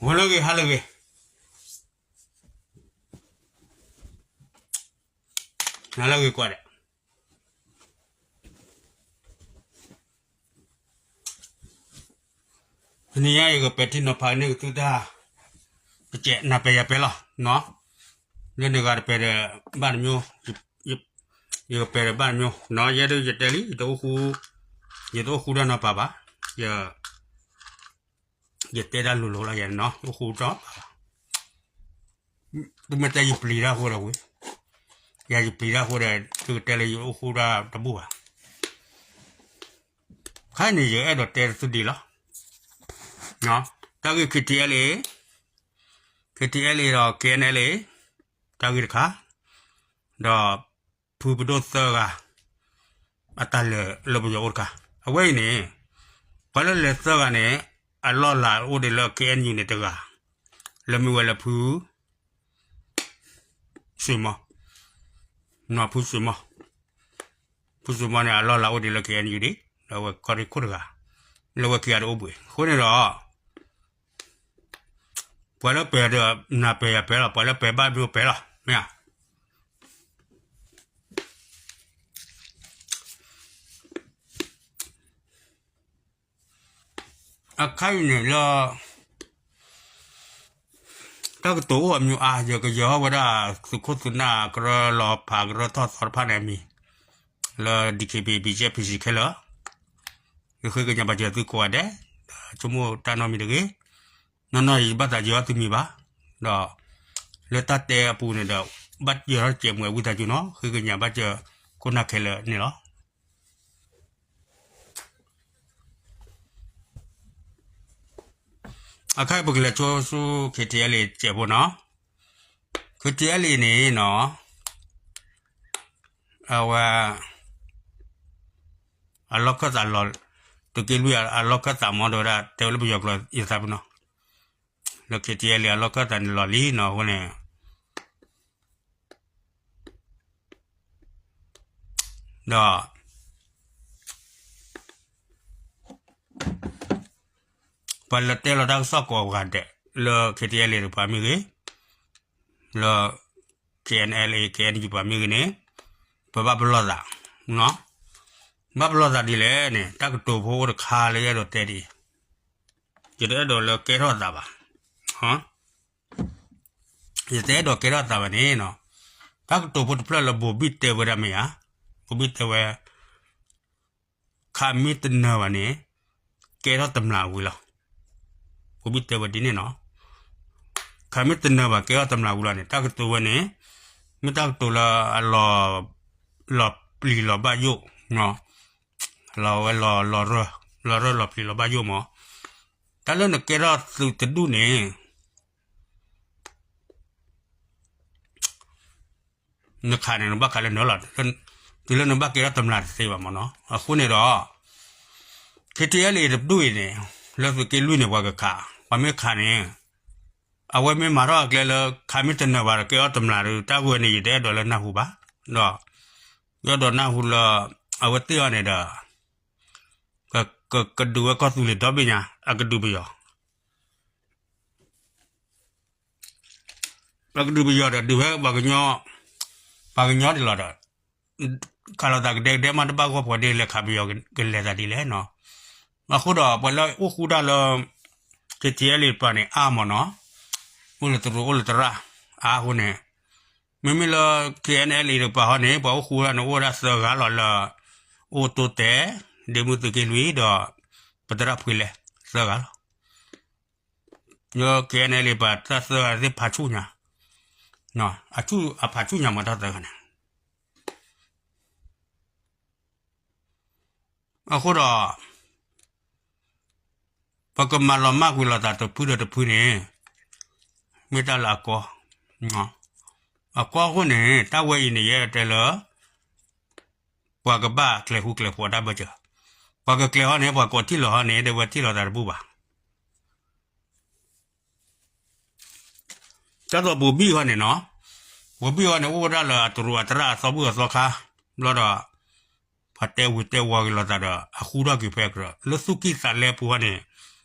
ဂီၤလၢအဂ့ၤ ဟါလၢအဂ့ၤ, နၤလၢအဂ့ၤကိးဂၤဒဲး. တနံၤညါယကပဲာ်ထံနီၤဖးန့ၢ်သုတၢ် တကဲး နၤပဲာ်ယၤပဲာ်လီၤနီၤ. လၢနဂၤတပဲာ်ဒီးဘၣ်တမျိုး, ယကပဲာ်ဒီးဘၣ်တမျိုးနီၤ. ယဲဒၣ်ယတဲလံ ယတအိၣ်ဃူ, ယတအိၣ်ဃူတၢ်နီတပၤဘၣ်. ယ ယတဲတၢ်လိၤလိၤလီၤယဲနီၤ, အိၣ်ဃူတၢ်, သုမ့ၢ်တဲယပျံၤတၢ်အဃိဒီးဝံၤ, ယၤယပျံၤတၢ်အဃိဒီး သုကတဲလၢယအိၣ်ဃူတၢ်တဘူၣ်ဘၣ်. ခဲအံၤန့ၣ် ယအဲၣ်ဒိးတဲသုဒ်လီၤ. တၢ်ဂ့ၢ် K T L A, K T L A ဒီး K N L A တၢ်ဂ့ၢ်တခါ, ဒီးဖုပဒိၣ်သၢဂၤ အတၢ်လဲၤလၢပယီၤအိၣ်တခါ. အဝဲအံၤန့ၣ် ပှၤလၢလဲၤသၢဂၤန့ၣ် အလီၢ်လၤအိၣ်ဒံးလၢ K N U န့ၣ်တဂၤ, လၢမ့ၢ်ဝဲလၢဖု ဆွေမော်, ဖုဆွေမော်, ဖုဆွေမော်န့ၣ် အလီၢ်လၤအိၣ်ဒံးလၢ K N U ဒံး, လၢဝဲကီၢ်ရ့ၣ်ခိၣ်တဂၤ, လၢဝဲခံဂၤတအိၣ်ဘှံး. အဃိန့ၣ်ဒီး ပှၤလၢပဲာ်ဒီး နၤပဲာ်ယၤပဲာ်လီၤ, ပှၤလၢပဲာ်ဘၣ်မ့ၢ်ပဲာ်လီၤ, မ့ၢ်ဧါ. အခါအံၤန့ၣ်လၢ တၢ်ကတိၤအိၣ်အမျိုးအါ, ယကယီၤဝဲဒၣ်သုးခိၣ်သုးနၢ် ကရၢလီၤဖးကရၢထီၣ်သီတဖၣ်န့ၣ်အမံၤ လၢ D K B A B G F P C ခဲလၢာ်, ယဃ့ကညးဘၣ်စၢၤသုကိးဂၤဒဲး, ဆိကမိၣ်တၢ်နီတမံၤတဂ့ၤ, နီၢ်နီၢ်ယဘၣ်သးယီၤသုမံၤဘၣ်, ဒီး လၢတၢ်တဲအပူၤန့ၣ်ဒီး ဘၣ်ယီၤထီၣ်တစဲးမုာ်ဝံသးစူၤနီၤ, ဃ့ကညးဘၣ်စၢၤခိၣ်နၢ်ခဲလၢာ်န့ၣ်လီၤ. အခါအံၤပကလဲၤဆိဆူ K T L A စဲးဖိနီၤ, K T L A န့ၣ်နီၤ, အဝဲ အလီၢ်ခၢၣ်သးလီၤ, သုးက့လွံၢ်အလီၢ်ခၢၣ်သးမ့ၢ်ဒိဝဲဒၣ် တဲဝဲလၢပယီၤကျိာ်ယသးပနီၤ, လၢ K T L A အလီၢ်ခၢၣ်သးန့ၣ်လီၤလံနီၤ, အဃိန့ၣ် ဒီး ပှၤလၢတဲလီၤတၢ်ကစီၣ်ကိးဂၤဒဲး လၢ K T L A တပၤမ့ၢ်ဂ့ၤ, လၢ K N L A K N U ပၤမ့ၢ်ဂ့ၤန့ၣ်, ပဘၣ်ပလီၢ်သး, ဘၣ်ပလီၢ်သးဒ်လဲၣ်န့ၣ် တၢ်ကတိၤဖိအိၣ်တခါလၢယအဲၣ်ဒိးတဲဒ်အံၤ, ယတအဲၣ်ဒိးလၢကဲထီၣ်သးဘၣ် ယတအဲၣ်ဒိးကဲထီၣ်သးဘၣ်န့ၣ်, တၢ်ကတိၤဖိတဖျၢၣ်လၢဘိၤဘံၣ်တဲဝဲဒၣ်မ့ၢ်ဧါ, ဘိၤဘံၣ်တဲဝဲ, ခးမ့ၢ်တနၢၤဘၣ်န့ၣ် ကဲထီၣ်တမျာ်ဝံၤလီၤ. ဘိၤဘံၣ်တဲဝဲဒ်န့ၣ်နီၤ, ခးမ့ၢ်တနၢၤဘၣ်ကဲထီၣ်တမျာ်ဝံၤလီၤန့ၣ် တၢ်ကတိၤဝဲန့ၣ် မ့ၢ်တၢ်ကတိၤလၢအလီၤ, လီၤပျံၤလီၤဘၣ်ယိၣ်, လီၤဝဲလီၤ, လီၤရၢၢ်လီၤပျံၤလီၤဘၣ်ယိၣ်မး, တၢ်လၢနကဲထီၣ်သုးတဒူၣ်န့ၣ် နခးန့ၣ် နဘၣ်ခးလၢနၢၤလီၤ, တုၤလၢနဘၣ်ကဲထီၣ်တမျာ်တသ့ဘၣ်မ့ၢ်နီၤ. အဃိန့ၣ်ဒီး K T L A တဒူၣ်အံၤန့ၣ် လၢသုးက့လွံၢ်န့ၣ် ပှၤကခး, ပှၤမ့ၢ်ခးန့ၣ် အဝဲမ့ၢ်မၤထီၣ်အကျဲလၢ ခးမ့ၢ်တနၢၤဘၣ်ဒီး ကဲထီၣ်တမျာ်ဒီး တၢ်ဂ့ၢ်န့ၣ် ယတအဲၣ်ဒိးလၢနၢ်ဟူဘၣ်, ဒီး ယအဲၣ်ဒိးနၢ်ဟူလၢ အဝဲသ့ၣ်အီၤန့ၣ်ဒီး ကဒုးဝဲကီၢ်သူလ့ၤဒီဘ့ၣ်ညါ အကဒုးပယီၤ ပကဒုးပယီၤဒီး ဒုးဝဲပှၤကညီ, ပှၤကညီဒ်လီၤဒီး ခးလိာ်သးကဒဲကဒဲမး တဘၣ်ဂီၢ်ပှၤဒ်လဲၣ် ခးပယီၤကလဲၤသးဒ်လဲၣ်နီၤ. အဃိဒီး ပှၤလၢအိၣ်ဃူတၢ်လၢ K T L A တပၤန့ၣ် အါမးနီၤ, အိၣ်လၢတရူးအိၣ်လၢတရၣ် အါအဃိန့ၣ်, မ့မ့ၢ်လၢ K N L A တပၤဟီန့ၣ် ပှၤအိၣ်ဃူတၢ်န့ၣ် အိၣ်ဝဲဒၣ်သၢဂၤလီၤလၢ အိၣ်တိတဲာ် ဒ့မုၣ်သုးက့လွံၢ်ဒီး ပသရၣ်ဖှ့လဲၣ် သၢဂၤလီၤ. လၢ K N L A ပၤတၢ်သၢဂၤသ့ၣ်ဖးဆူၣ်ညါ, အဖးဆူၣ်ညါမးတၢ်သၢဂၤန့ၣ်. အဃိဒီး ပကမၤလီၤမၢ်ကွံာ်လိာ်သးတဖုဒီးတဖုန့ၣ် မ့ၢ်တၢ်လၢအကီ, အကီအဃိန့ၣ် တၢ်ဝဲအံၤန့ၣ် ယအဲၣ်ဒိးတဲလၢ ပှၤကဘၣ်ကျဲၤဃူကျဲၤဖိးတၢ်ဘၢၣ်စၢၤ, ပှၤကကျဲၤဟီန့ၣ် ပှၤကိးထံၣ်လိာ်ဟီန့ၣ် တဲဝဲထံၣ်လိာ်သးတဘူၣ်ဘၣ်. တၢ်သိးဘိၤဘံၣ်ဟီန့ၣ်နီၤ, ဘိၤဘံၣ်ဟီန့ၣ် အိၣ်ဝဲဒၣ်လၢအတရူးအသရၣ်အသီဘူၣ်အသီခါ, ဘျီဒီး ပှၤတဲဝံၤတဲဝီၤက့ၤလိာ်သးဒီး အဃူထီၣ်က့ၤဖဲကြၢး လၢသူၣ်ကံၢ်သးလဲပူၤဟီန့ၣ်,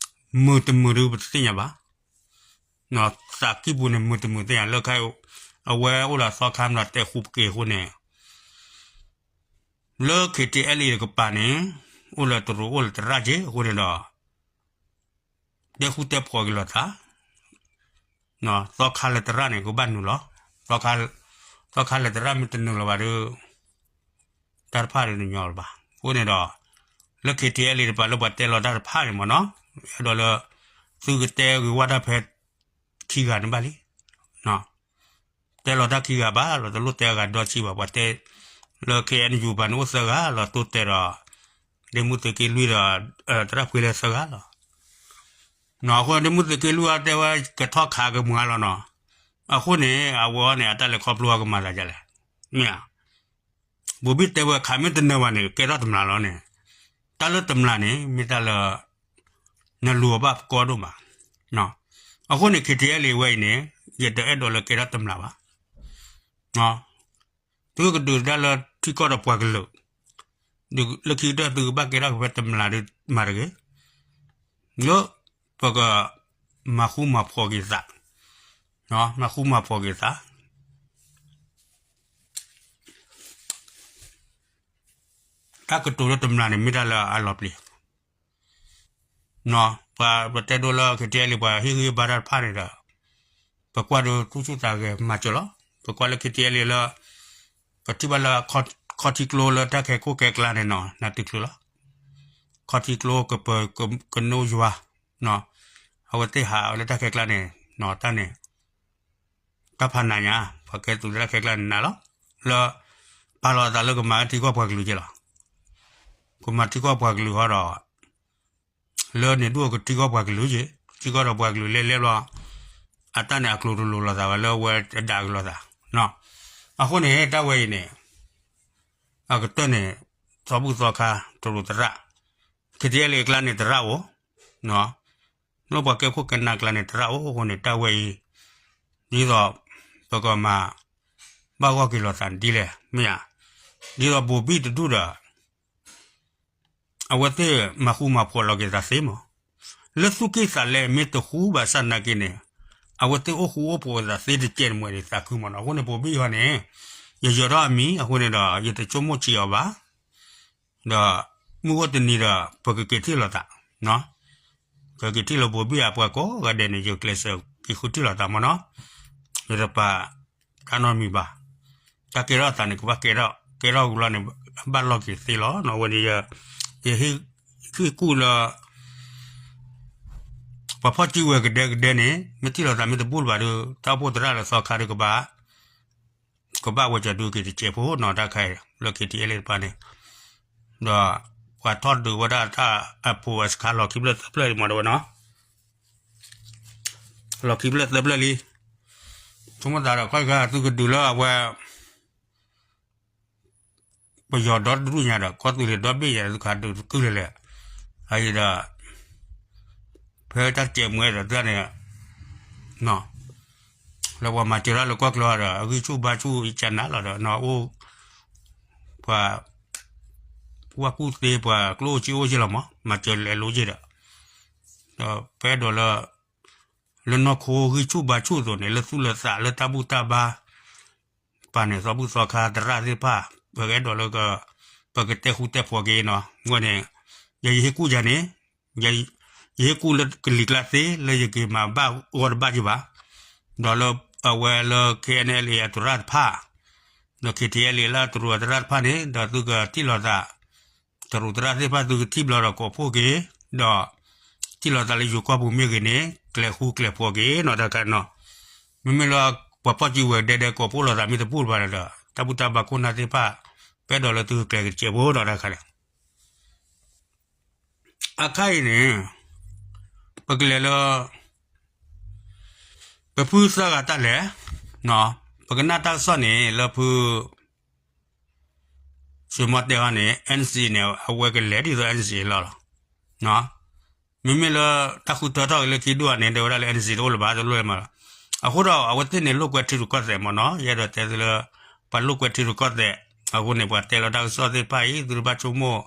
မုာ်တမုာ်ဒုးပတသ့ၣ်ညါဘၣ်. သးကံၢ်ပူၤန့ၣ် မုာ်တမုာ်သ့ၣ်ညါ လၢခါ အဝဲအိၣ်ဒီးသီခါမနီၤ တဲဃူပက့ၤအဃိန့ၣ် လၢ ခ့ထံအဲလ်အ့ တကပၤန့ၣ် အိၣ်လၢတရူးအိၣ်လၢတရၣ်က့ၤအဃိန့ၣ်ဒီး တဲဃူတဲဖိးက့ၤလိာ်သး သီခါလၢတရၣ်န့ၣ် ကဘၣ်နုာ်လီၤ. သီခါလၢတရၣ်မ့ၢ်တနုာ်လီၤဘၣ်ဒီး တၢ်တဖၣ်န့ၣ်တညီလၢၤဘၣ်. အဃိန့ၣ်ဒီး လၢ ခ့ထံအဲလ်အ့ တကပၤလၢပှၤတဲလီၤတၢ်တဖၣ်န့ၣ်မနီၤ အဲၣ်ဒိးလၢ သုကတဲဂ့ၤဝဲဒၣ်ဖဲ ခံဂၤန့ၣ်ဘၣ်လံ. တဲလီၤတၢ်ခံဂၤဘၣ်လီၤ တလိၣ်တဲအဂၤဒီဆံဘၣ် ပှၤတဲ လၢ ခ့အဲၣ်ယူၣ် ပၤန့ၣ်အိၣ်သၢဂၤလီၤ တိတဲဒီး ဒ့မုၣ်သုးက့လွံၢ်ဒီး တရၣ်ဖှ့လၢသၢဂၤလီၤ. အဃိဒ့မုၣ်သုးက့လွံၢ်အီၤတဲဝဲ ကထီၣ်ခးကမၤလီၤနီၤ. အဃိန့ၣ် အဝဲအီၤန့ၣ် အတၢ်လဲၤခီဖျိအကမၤသးဒ်လဲၣ်. မ့ၢ်ဧါ. ဘိၤဘံၣ်တဲဝဲခးမ့ၢ်တနၢၤဘၣ်န့ၣ် ကဲထီၣ်တမျာ်လီၤန့ၣ်. တၢ်လၢတမျာ်န့ၣ် မ့ၢ်တၢ်လၢ နလူၤအီၤဘၣ်ကီဒိၣ်မး. အဃိန့ၣ် ခ့ထံအဲလ်အ့ ဝဲအံၤန့ၣ် ယတအဲၣ်ဒိးလၢကဲထီၣ်တမျာ်ဘၣ်. သုကဒုးတၢ်လၢထံကီၢ်ဒီးပှၤကလုာ်, လၢခံကတၢၢ်သုကဘၣ်ကဲထီၣ်က့ၤဖဲတမျာ်ဒီးမၤတဂ့ၤ, လၢပကမၤဃူမၤဖိးက့ၤသး, မၤဃူမၤဖိးက့ၤသး. တၢ်ကတိၤလၢတမျာ်န့ၣ် မ့ၢ်တၢ်လၢအလီၤပျံၤ ပှၤပတဲဒိလၢ ခ့ထံအဲလ်အ့ ပှၤဟ့ၣ်ဂံၢ်ဘါတၢ်တဖၣ်န့ၣ်ဒီး ပကွၢ်ဒိသူၣ်ဆူၣ်သးဂဲၤမၤစၢၤလီၤ. ပကွၢ်လၢ ခ့ထံအဲလ်အ့ လၢ ပထံၣ်ဘၣ်လၢ ခီၣ်ထံကျိလၢတၢ်ခဲခိၣ်ခဲကျါန့ၣ်နီၤ နၢ်တုၤချုးလီၤ. ခီၣ်ထံကျိ ကပၢၤကနိယွၤ အဝဲသ့ၣ်ဟးလၢတၢ်ခဲကျါန့ၣ် တၢ်န့ၣ် တၢ်ဖးနးညါ ပှၤကဲသုးလၢတၢ်ခဲကျါန့ၣ်နးလီၤ. လၢ ပာ်လီၤအသးလၢကမၤထံကီၢ်ပှၤကလုာ်က့လီၤ. ကမၤထံကီၢ်ပှၤကလုာ်ဃီဒီး လၢန့ၣ်ဒိၣ်ကထံကီၢ်ပှၤကလုာ်က့, ထံကီၢ်ဒီးပှၤကလုာ်လဲၤလဲၤဘျီ, အတၢ်န့ၣ်အကျိၤတလိၤလိာ်သးဘၣ်လၢအဝဲတဒၣ်က့ၤလိာ်သး. အဃိန့ၣ် တၢ်ဝဲအံၤန့ၣ် အကတၢၢ်န့ၣ် သီဘူၣ်သီခါ တရူးသရၣ်, ခ့ထံအဲလ်အ့ အကျါန့ၣ်တရၣ်အိၣ်, လၢပှၤကဲခိၣ်ကနၢ်ကျါန့ၣ်တရၣ်အိၣ်အဃိန့ၣ် တၢ်ဝဲအံၤ ဒ်သိး ပကမၤ ဘၣ်ဂီၢ်က့ၤလိာ်သးဒ်လဲၣ် မ့ၢ်ဧါ. ဒ်သိးဘိၤဘံၣ်တဒူၣ်ဒီး အဝဲသ့ၣ်မၤဃူမၤဖိးလီၤက့ၤသးသ့မး. လၢသူၣ်က့ၣ်သးလဲမ့ၢ်တဃူဘၣ်ဆၣ်နာ်က့န့ၣ် အဝဲသ့ၣ်အိၣ်ဃူအိၣ်ဖိးသးသ့တကဲးတမှဲးဒံးသးခုမးနီၤ. အဃိန့ၣ် ဘိၤဘံၣ်ဟီန့ၣ် ယယၢၤထီၣ်အမံၤအဃိန့ၣ်ဒီး ယတဆိကမိၣ်ဆံးအီၤဘၣ်. ဒီးမုၢ်အိၣ်တနံၤဒီး ပကက့ၤထံၣ်လိာ်သး, ကက့ၤထံၣ်လိာ်ဘိၤဘံၣ်အပှၤကိးဂၤဒဲးန့ၣ် ယကျဲးစၢးက့ၤဃုထံၣ်လိာ်သးမးနီၤ. ယတပာ်တၢ်နီတမံၤဘၣ်. တၢ်ကဲထီၣ်သးန့ၣ် ကဘၣ်ကဲထီၣ်, ကဲထီၣ်ဝံၤလီၤန့ၣ် ဘၣ်လီၢ်က့ၤသ့လီၤနီၤ. အဝဲန့ၣ် ယဟ့ၣ်ကူၣ်လၢ ပှၤဖီၣ်စုကဝဲၤကဒဲကဒဲန့ၣ် မ့ၢ်ထံၣ်လိာ်သးမ့ၢ်တဘူၣ်လၢၤဘၣ်ဒီး တၢ်အိၣ်ဖှိၣ်သရၣ်လၢသီခါဒီးကဘၣ် ကဘၣ်ဝဲကၠီၤဒုက့ၤတစဲးဖိနီၤ တၢ်ခဲအံၤ လၢ ခ့ထံအဲလ်အ့ တဖၣ်န့ၣ်, ဒီးပှၤထီၣ်ဒုးဝဲဒၣ်တၢ်အဖိအစခါလီၤခံဖျၢၣ်သၢဖျၢၣ်လံမး တဝဲနီၤ, လီၤခံဖျၢၣ်သၢဖျၢၣ်လံ. ဆိကမိၣ်သးဒီး ခီၣ်တခါသုကဒုးလၢအဝဲ ပယီၤဒီတဒူၣ်ညါဒီး ကီၢ်သူလ့ၤဒီဘ့ၣ်ညါဒီး သုခးဒုးတကုၢ်လဲၤလဲၣ်. အအံၤဒီး ဖဲတၢ်တစဲးမွဲဒီးတၢ်န့ၣ် လၢပှၤမၤစၢၤတၢ်လၢကီၢ်ချၢဒီး အဂံၢ်ဆူၣ်ဘါဆူၣ်အံၤကနၤလီၤဒီး နီၢ်အိၣ် ပှၤ ကူၣ်ဘၣ်ကူၣ်သ့ပှၤကျိၣ်အိၣ်စ့အိၣ်ယ့ၢ်လီၤမး မၤစၢၤလဲၤလိယ့ၢ်ဒီး ဒီးပအဲၣ်ဒိးလၢ လၢနီၢ်ခိဂံၢ်ဆူၣ်ဘါဆူၣ်အသိးန့ၣ် လၢသူၣ်လၢသးလၢတၢ်ဘူၣ်တၢ်ဘါ ပာ်န့ၣ် သီဘူၣ်သီခါသရၣ်သ့ၣ်တဖၣ် ပအဲၣ်ဒိးလၢ ပကတဲဃူတဲဖိးက့ၤနီၤ. အဝဲန့ၣ် ယဲယဟ့ၣ်ကူၣ်ယၤန့ၣ် ယဟ့ၣ်ကူၣ်လၢကလံၤကျါသ့ လၢယက့ၤမၤဘၣ်ဂီၢ်တဘၣ်ယံၤဘၣ်. ဒီးလၢအဝဲလၢ ခ့ၣ်အဲၣ်အလ်အ့ အသရၣ်တဖၣ် ဒီး ခ့ၣ်ထံၣ်အဲလ်အ့ လၢတရူးအသရၣ်တဖၣ်န့ၣ် ဒီးသုကထံၣ်လိာ်သး တရူးသရၣ်သ့ၣ်တဖၣ် သုကထံၣ်ဘျီဒီးကိးဖှိၣ်က့ၤ ဒီး ထံၣ်လိာ်သးလၢယိၤကီၢ်ပူၤမ့ၢ်ဂ့ၤန့ၣ် ကျဲၤဃူကျဲၤဖိးက့ၤနီၤ တၢ်ခါနီၤ. မ့မ့ၢ်လၢပှၤဖီၣ်စုကဝဲၤဒဲဒဲကိးဖှိၣ်လိာ်သးမ့ၢ်တဘူၣ်ဘၣ်ဒီး တၢ်ဘူၣ်တၢ်ဘါခိၣ်နၢ်သ့ၣ်တဖၣ် ပအဲၣ်ဒိးလၢသုကကျဲၤကစဲးဖိနီၤ တၢ်ခါန့ၣ် အခါအံၤန့ၣ် ပကလဲၤလၢ ပဖုသၢဂၤတၢ်လဲၤ, ပကနၣ်တၢ်ကစီၣ်န့ၣ် လၢဖု ဆွေမော်တဲဟီန့ၣ် NCA န့ၣ် အဝဲကလဲၤဒ်သိး NCA လီၤလီၤ. မ့မ့ၢ်လၢတၢ်ဃုထၢထီၣ်က့ၤလၢခံဒိၣ်န့ၣ် တဲဝဲဒၣ်လၢ NCA တအိၣ်လၢၤဘၣ် တလိၣ်လၢၤမးလီၤ. အဃိဒီးအဝဲသ့ၣ်န့ၣ် လိာ်ကွဲထံရူၢ်ကီၢ်သဲးမ့ၢ်နီၤ ယအဲၣ်ဒိးတဲသုလၢ ပှၤလိာ်ကွဲထံရူၢ်ကီၢ်သဲး အဃိန့ၣ် ပှၤတဲလီၤတၢ်ကစီၣ်သ့ၣ်တဖၣ်အံၤ သုတဘၣ်ဆိကမိၣ်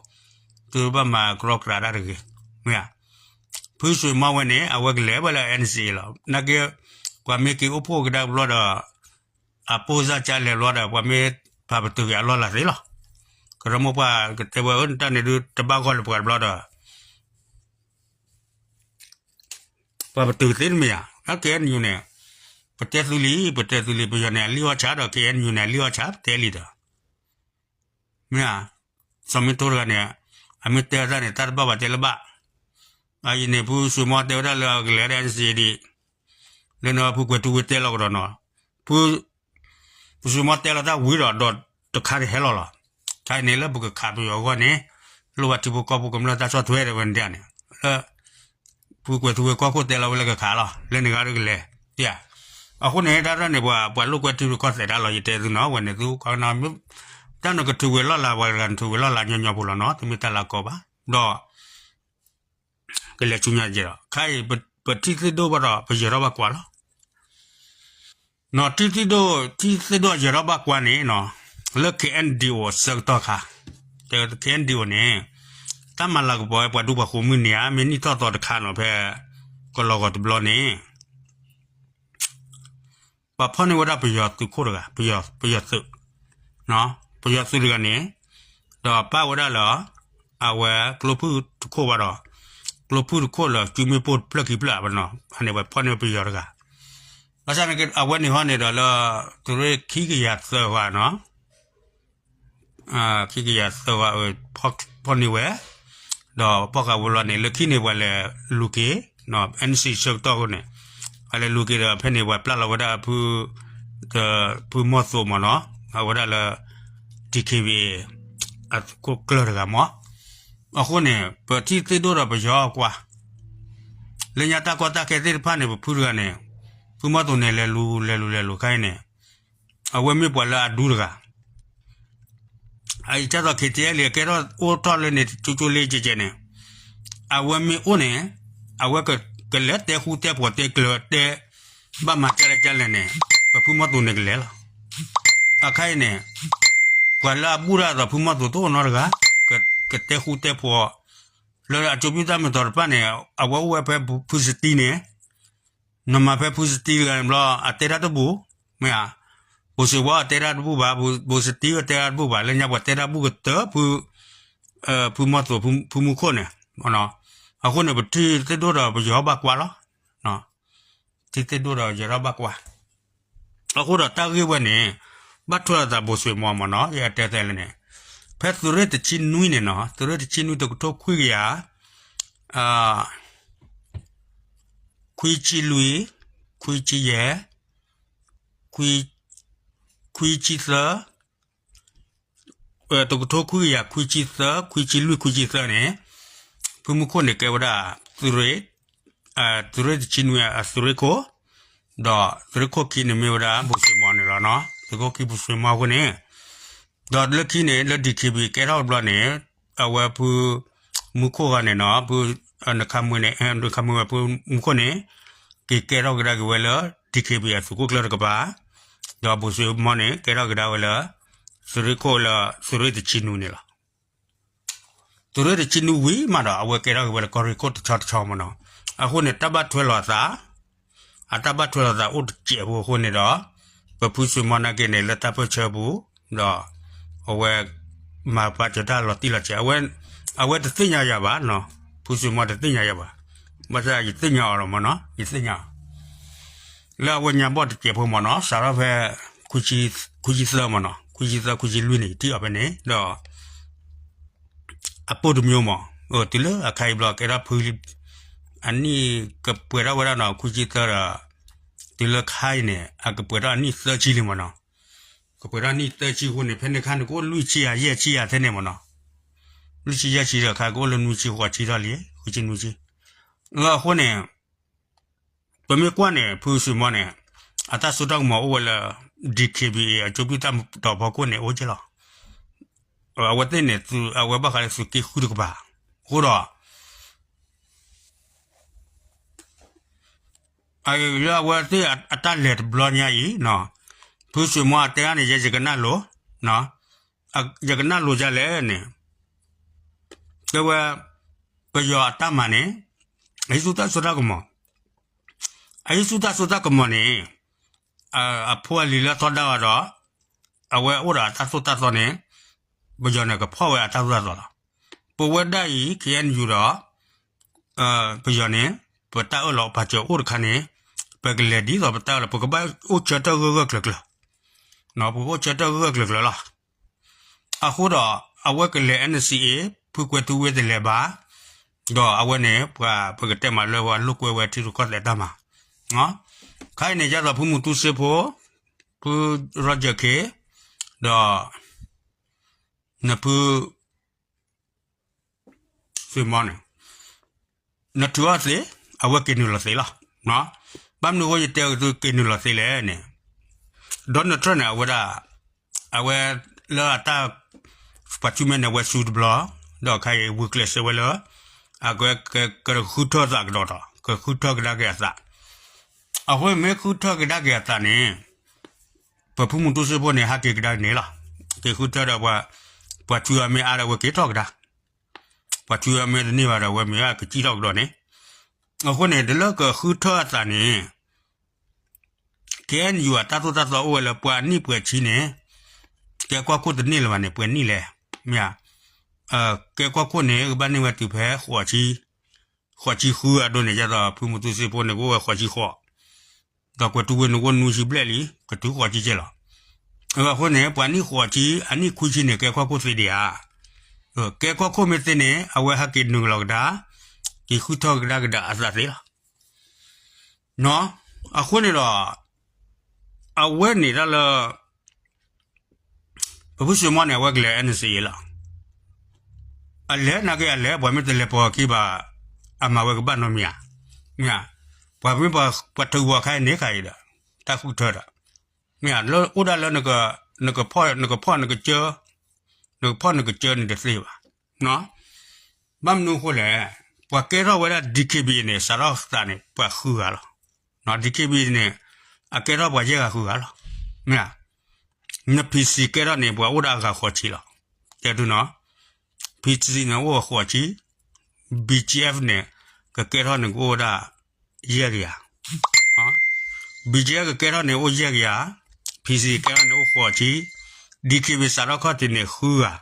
သုတဘၣ်မၤကြီကြၤတၢ်တဂ့ၤ မ့ၢ်ဧါ. ဖုဆွေမော်ဝဲန့ၣ် အဝဲကလဲၤဝဲလၢ NCA လီၤ. နာ်က့ ပှၤမ့ၢ်က့ၤအိၣ်ဖှိၣ်ကဒါကဘျီဒီး အပိၢ်စၢ်ကလဲၤဘျီဒီး ပှၤမ့ၢ်ပာ်ပတုာ်က့ၤအလီၢ်လၤသ့လီၤ. ကရၢမိၢ်ပှၢ်ကတဲဝဲ အၢ နတၢ်န့ၣ်ဒုး တဘၣ်ဂီၢ်လၢပှၤတဘျီဒီး ပှၤပတုာ်သ့တမ့ၢ်ဧါ. အ KNU န့ၣ် ပတဲသုလံ ပတဲသုလံ ပယီၤန့ၣ် အလံၣ်အီၣ်ဆၣ်ဒီး KNU န့ၣ် အလံၣ်အီၣ်ဆၣ် ပတဲလံဒီး မ့ၢ်ဧါ. စီၤမ့ထိတဂၤန့ၣ် အမ့ၢ်တဲအတၢ်န့ၣ် တၢ်တဘၣ်ဘၣ်တဲလၢဘၣ်. အအံၤန့ၣ် ဖုစ့ၣ်မီတဲဝဲဒၣ်လၢအကလဲၤဒၣ် NCA ဒံး လၢနဖုကွဲၤထူဝ့တဲလီၤကဒီးနီၤ. ဖု ပစ့ၣ်မီတဲလီၤတၢ်ဝံၤဒီး ဒီးတခါန့ၣ်ဟဲလီၤလီၤ. ခဲအံၤန့ၣ်လၢပကခးပယီၤအဂီၢ်န့ၣ် လိၣ်ဘၣ်ထံဖိကီၢ်ဖိကမျၢၢ်တၢ်ဆီၣ်ထွဲတဲဝဲန့ၣ်ဒၣ်န့ၣ် လၢ ဖုကွဲၤထူဝ့ကီၢ်ခိၣ်တဲလီၤဝဲလၢကခးလီၤ လၢန့ၣ်ဂၤဒ်ကလဲၤ ယါ. အဃိန့ၣ် တၢ်ရဲၣ်န့ၣ် ပှၤ ပှၤလိာ်ကွဲထံရူၢ်ကီၢ်သဲးတၢ်လီၤ ယတဲသုနီၤ ဝဲန့ၣ်သု တၢ်နကထုးဝဲလီၢ်လၤ ပှၤတဂၤနထုးဝဲလီၢ်လၤညီညီဖိလီၤနီၤ တမ့ၢ်တၢ်လၢအကီဘၣ်. ဒီး ကလဲၤဆူညါယဲဒီး ခဲအံၤ ပထံၣ်သ့ၣ်ဒိၣ်ဘၣ်ဒီး ပယၢၤထီၣ်ဘၣ်ကွၢ်လီၤ. နီၤ ထံၣ်သ့ၣ်ဒိၣ် ထံၣ်သ့ၣ်ဒိၣ်ယၢၤထီၣ်ဘၣ်ကွၢ်န့ၣ်နီၤ လၢ KNDO အဆၢကတီၢ်ခါ တဲ KNDO န့ၣ် တၢ်မၤလၤကပီၤဝဲပှၤဒူပှၤဃိၤမုၢ်နံၤဧါ မ့ၢ်နံၣ်ထီၣ်သီတခါနီၤ ဖဲကလီၤဂီၤတဘျီန့ၣ် ပှၤဖီၣ်န့ၢ်ဝဲဒၣ်ပယီၤသုးခိၣ်တဂၤ ပယီၤသုး ပယီၤသုးတဂၤန့ၣ် ဒီးပာ်ဝဲဒၣ်လၢ အဝဲကျိဖုၣ်တခိၣ်ဘၣ်ဒီး ကျိဖုၣ်တခိၣ်လၢစုမ့ၣ်ပိၢ်တဖျၢၣ်ခံဖျၢၣ်ဘၣ်နီၤ အန့ၣ်ပှၤဖီၣ်န့ၢ်ပယီၤတဂၤ ဘၣ်ဆၣ်န့ၣ် အဝဲန့ၣ်ဟီန့ၣ်ဒီးလၢ သုးရ့ၣ်ခံကယၤသၢဂၤနီၤ ခံကယၤသၢဂၤ ဖီၣ်န့ၢ်ဝဲ ဒီးပီၣ်ဃာ်ဝဲလီၤန့ၣ် လၢခံန့ၣ် ပှၤလဲၤလူၤက့ၤ NC ဆၢကတီၢ်အဃိန့ၣ် ပှၤလဲၤလူၤက့ၤဒီး ဖဲန့ၣ်ပှၤပျၢ်လီၤဝဲဒၣ်ဖု ဖုမီၢ်သိးမ့ၢ်နီၤ အဝဲဒၣ်လၢ DKBA အသုးခိၣ်ကျၢၢ်တဂၤမ့ၢ် အဃိန့ၣ် ပထံၣ်သ့ၣ်ဒိၣ်ဒီးပယီၤကွၢ် လၢညါတၢ်ကီတၢ်ခဲသ့ၣ်တဖၣ်န့ၣ် ပဖုတဂၤန့ၣ် ဖုမီၢ်သိးန့ၣ် လဲၤလူၤ လဲၤလူၤ လဲၤလူၤခါအံၤန့ၣ် အဝဲမ့ၢ်ပှၤလၢအဒူတဂၤ အအံၤကၢ်သိး KTLA ကဲထီၣ်အိၣ်ထီၣ်လၢန့ၣ် ကၠိကၠိလ့ကဲကဲန့ၣ် အဝဲမ့ၢ်အိၣ်န့ၣ် အဝဲကလဲၤတဲဃူတဲဖိးတဲကျၢၤတဲ ဘၣ်မၤကလဲၣ်ကလဲၣ်န့ၣ် ပဖုမီၢ်သိးန့ၣ်ကလဲၤလီၤ. အခါအံၤန့ၣ် ပှၤလၢအဘူၣ်တၢ်အသိးဖုမီၢ်သိးတအိၣ်နီတဂၤ ကတဲဃူတဲဖိး လၢအကၠိပံၣ်တၢ်မုာ်သီတဖၣ်န့ၣ် အဝဲအိၣ်ဝဲဖဲဖုစတံန့ၣ် နမၤဖဲဖုစတံတဂၤန့ၣ်ဘျီ အတဲတၢ်တဘူၣ် မ့ၢ်ဧါ, ဘိၣ်စ့ၣ်ဝါအတဲတၢ်တဘူၣ်ဘၣ်, ဘိၣ်စတံအတဲတၢ်တဘူၣ်ဘၣ်, လၢညါပှၤတဲတၢ်ဘူၣ်ကတၢၢ် ဖုမီၢ်သိး ဖုမူခိၣ်န့ၣ်, အဃိန့ၣ် ပထံၣ်သ့ၣ်ဒိၣ်ဒီးပယီၤဘၣ်ကွၢ်လီၤ, ထံၣ်သ့ၣ်ဒိၣ်ဒီးယီၤထီၣ်ဘၣ်ကွၢ် အဃိဒီးတၢ်ဂ့ၢ်ဝဲန့ၣ် ဘၣ်ထွဲလိာ်သးဘိၣ်စ့ၣ်မီၢ်မ့ၢ်နီၤ, ယတဲသဲလၢန့ၣ်, ဖဲသုးရ့ၣ်တဆံနွံန့ၣ်နီၤ, သုးရ့ၣ်တဆံနွံတကထိခွံကယၤ ခွံဆံလွံၢ်, ခွံဆံယဲၢ်, ခွံဆံသၢ, တကထိခွံကယၤခွံဆံသၢ, ခွံဆံလွံၢ်, ခွံဆံသၢန့ၣ်, ဖုမူခိၣ်န့ၣ်ကဲဝဲဒၣ် သုးရ့ၣ်တဆံနွံအသုးရ့ၣ်ခိၣ်, ဒီးသုးရ့ၣ်ခိၣ်ခံန့ၣ်မ့ၢ်ဝဲဒၣ်ဘိၣ်စ့ၣ်မီၢ်န့ၣ်လီၤနီၤ, သုးခိၣ်ခံဘိၣ်စ့ၣ်မီၢ်အဃိန့ၣ်, ဒီးလၢခံန့ၣ် လၢ DKBA ကဲထီၣ်တဘျီန့ၣ်, အဝဲဖုမူခိၣ်ဂၤန့ၣ်နီၤ, ဖုနခါမွ့န့ၣ်, နခါမွ့ဝဲဖုမူခိၣ်န့ၣ်, က့ၤကဲထီၣ်ကဒါက့ၤဝဲလၢ DKBA အသုးခိၣ်ကျၢၢ်တကပၤ, ဒီးဘိၣ်စ့ၣ်မီၢ်န့ၣ် ကဲထီၣ်ကဒါဝဲလၢ သုးရ့ၣ်ခိၣ်လၢသုးရ့ၣ်တဆံနွံန့ၣ်လီၤ. သုးရ့ၣ်တဆံနွံဝံၤမးဒီး အဝဲကဲထီၣ်က့ၤဝဲလၢကီၢ်ရ့ၣ်ခိၣ်တဆီတဆီမ့ၢ်နီၤ, အဃိန့ၣ် တၢ်ဘၣ်ထွဲလိာ်အသး အတၢ်ဘၣ်ထွဲလိာ်သးအိၣ်တစဲးဖိအဃိန့ၣ်ဒီး, ပဖုစ့ၣ်မီၢ်နာ်က့န့ၣ် လၢတၢ်ပၢၢ်ဆၢပူၤ, ဒီးအဝဲမၤပာ်စၢၤတၢ်လီၤတံၢ်လီၤဆဲး, အဝဲတသ့ၣ်ညါယၤဘၣ်, ဖုစ့ၣ်မီၢ်တသ့ၣ်ညါယၤဘၣ်, ဘၣ်ဆၣ်ယသ့ၣ်ညါအီၤလီၤမ့ၢ်နီၤ, ယသ့ၣ်ညါအီၤ လၢအဝဲညါဘီၣ်တစဲးဖိမ့ၢ်နီၤ, စးထီၣ်ဖဲ ခွံဆံသၢမ့ၢ်နီၤ, ခွံဆံသၢ ခွံဆံလွံၢ်န့ၣ် ယထံၣ်အီၤဖဲန့ၣ်ဒီး အပိၢ်တမျိုးမ့ၢ်, တုၤလၢအခါအံၤဘျီကဲထီၣ်ဖု, အနံၣ်ကပှဲၤထီၣ်ဝဲဒၣ်နီၤ, ခွံဆံသၢဒီး, တုၤလၢခါအံၤန့ၣ် အကပှဲၤထီၣ်အနံၣ်သၢဆံလံမ့ၢ်နီၤ, ကပှဲၤထီၣ်အနံၣ်သၢဆံအဃိန့ၣ် ဖဲန့ၣ်ခါန့ၣ် ကအိၣ်လွံၢ်ဆံယဲၢ်ဆံယဲၢ်ထဲန့ၣ်မ့ၢ်နီၤ, လွံၢ်ဆံယဲၢ်ဆံဒီး ခါကအိၣ်လၢနွံဆံဃိးဆံထီၣ်လံ, ဃုဆံနွံဆံ, အဃိန့ၣ် ပမ့ၢ်ကွၢ်န့ၣ် ဖုစ့ၣ်မီၢ်န့ၣ် အတၢ်စိတၢ်ကမီၤအိၣ်ဝဲလၢ DKBA အကၠိပံၣ်တၢ်မုာ်သီဖီခိၣ်န့ၣ် အိၣ်က့လီၤ. အဝဲသ့ၣ်န့ၣ် အဝဲဘၣ်ဃးလၢသုးက့ဃုတကပၤ, အဃိဒီး လၢအဝဲသ့ၣ်အတၢ်လဲၤတဘျီညါအံၤ, ဖုစ့ၣ်မီၢ်အတဲဒၣ်န့ၣ် ယဲယကနၣ်လိၤ, ယကနၣ်လိၤဒ်လဲၣ်န့ၣ်, တဲဝဲ ပယီၤအတၢ်မၤန့ၣ် ဟံးဆူၣ်တၢ်စိတၢ်ကမီၤ, အဟံးဆူၣ်တၢ်စိတၢ်ကမီၤန့ၣ် အဖိအလံၤလၢအထီဒါအီၤဒီး အဝဲအိၣ်ဒီးအတၢ်သိၣ်တၢ်သီန့ၣ် ပယီၤန့ၣ်ကဖီၣ်ဝဲအတၢ်သိၣ်တၢ်သီလီၤ. ပဝဲဒၣ်အံၤ ခ့ၣ်အဲၣ်ယူၣ်ဒီး ပယီၤန့ၣ် ပတၢ်အၢၣ်လီၤပာ်စၢၤအိၣ်တခါန့ၣ် ပကလဲၤဒ်သိးပတၢ်အၢၣ်လီၤ ပကဘၣ်အိၣ်ဆၢထၢၣ်ဂၢၢ်ဂၢၢ်ကျၢၤကျၢၤ ပကအိၣ်ဆၢထၢၣ်ဂၢၢ်ဂၢၢ်ကျၢၤကျၢၤလီၤ. အဃိဒီး အဝဲကလဲၤ NCA ဖုကွဲၤထူဝ့တလဲၤဘၣ်, ဒီးအဝဲန့ၣ် ပှၤပကတဲမးလၢပှၤလိာ်ကွဲဝဲထံရူၢ်ကီၢ်သဲးတၢ်မၤ, ခါအံၤန့ၣ် ဒ်သိးဖုမူတူစ့ဖိ, ဖု Roger K, ဒီး နဖု သ့ၣ်မီန့ၣ် နထုးအီၤသ့, အဝဲက့ၤနုာ်လီၤသ့လီၤ. ဘၣ်မနုၤအဃိယတဲက့ၤနုာ်လီၤသ့လဲၣ်န့ၣ်, Donald Trump န့ၣ် အဝဲဒၣ် အဝဲလၢအတၢ် ပှၤဆူမဲာ်န့ၣ် အဝဲစူတဘျီ, ဒီးခါအံၤ ဝံၤကျဲးစၢးဝဲလၢ အက ကဃုထၢသးကဒီးဒီး ကဃုထၢကဒါက့ၤအသး, အဃိမ့ၢ်ဃုထၢကဒါက့ၤအသးန့ၣ် ပဖုမူတူစ့ဖိန့ၣ် ဟးက့ၤကဒါန့ၣ်လီၤ. က့ၤဃုထၢဒီး ပှၤဆူအမ့ၢ်အါဒီး အဝဲက့ၤထီၣ်ကဒါ, ပှၤဆူအမ့ၢ်တန့ၢ်ဘၣ်ဒီး အဝဲမ့ၢ်အကစံၣ်ထီၣ်ကဒီးန့ၣ်, အဃိန့ၣ် တလၢကဃုထၢအသးန့ၣ် ခ့ၣ်အဲၣ်ယူၣ် အတၢ်သိၣ်တၢ်သီအိၣ်ဝဲလၢ ပှၤနံၣ်ပှဲၤဆံန့ၣ် ကဲကွၢ်ခိၣ်တန့ၢ်လၢၤဘၣ်န့ၣ် ပှဲၤနံၣ်လဲၣ်, မ့ၢ်ဧါ, ကဲကွၢ်ခိၣ်န့ၣ် ကဘၣ်န့ၢ်ဝဲတုၤဖဲ ဃိးဆံဃုအဒိန့ၣ် ဒ်သိးဖုမူတူစ့ဖိန့ၣ် ကအိၣ်ဝဲဃိးဆံဃိး, ဒီးကွဲၤထူဝ့န့ၣ် ကအိၣ်နွံဆံဘျဲၣ်လံ ကတုၤဃိးဆံကဲလီၤ. အဃိန့ၣ် ပှၤနံၣ်ဃိးဆံ အနံၣ်ခွံဆံန့ၣ် ကဲကွၢ်ခိၣ်သ့ဒံးဧါ, ကဲကွၢ်ခိၣ်မ့ၢ်သ့န့ၣ် အဝဲဟဲက့ၤနုာ်လီၤကဒါ, က့ၤဃုထၢကဒါက့ၤအသးသ့လီၤ. အဃိန့ၣ်ဒီး အဝဲန့ၣ်ဒၣ်လၢ ပဖုစ့မီန့ၣ် အဝဲကလဲၤ NCA လီၤ. အလဲၤနာ်က့အလဲၤ ပှၤမ့ၢ်တလဲၤပိာ်အခံဘၣ် အမၤဝဲကဘၣ်နီတမံၤဧါ, မ့ၢ်ဧါ, ပှၤမ့ၢ်ပှၤထုးပှၤခါအံၤန့ၣ်ခါအံၤဒီး တၢ်ဃုထၢဒီး မ့ၢ်ဧါ, လၢအိၣ်ဒၣ်လၢ နကဖီၣ်နကကၢ, နကဖီၣ်နကကၢန့ၣ်တသ့ဘၣ်. ဘၣ်မနုၤအဃိလဲၣ်, ပှၤကဲထီၣ်ဝဲဒၣ် DKBA န့ၣ် စးထီၣ်သးန့ၣ် ပှၤဃုဂၤလီၤ. DKBA န့ၣ် အကဲထီၣ်ပှၤယဲၢ်ဂၤဃုဂၤလီၤ. မ့ၢ်ဧါ, န PC ကဲထီၣ်န့ၣ် ပှၤအိၣ်ဒၣ်အဂၤဃိးဆံလီၤ. တဲဒုနီၤ, PC န့ၣ်အိၣ်ဃိးဆံ, BGF န့ၣ် ကကဲထီၣ်န့ၣ် ကအိၣ်ဝဲဒၣ် ယဲၢ်ကယၤ, BGF ကကဲထီၣ်န့ၣ်အိၣ်ယဲၢ်ကယၤ, PC ကဲထီၣ်န့ၣ်အိၣ်ဃိးဆံ, DKBA စးထီၣ်ခီၣ်ထံးန့ၣ်ဃုဂၤ.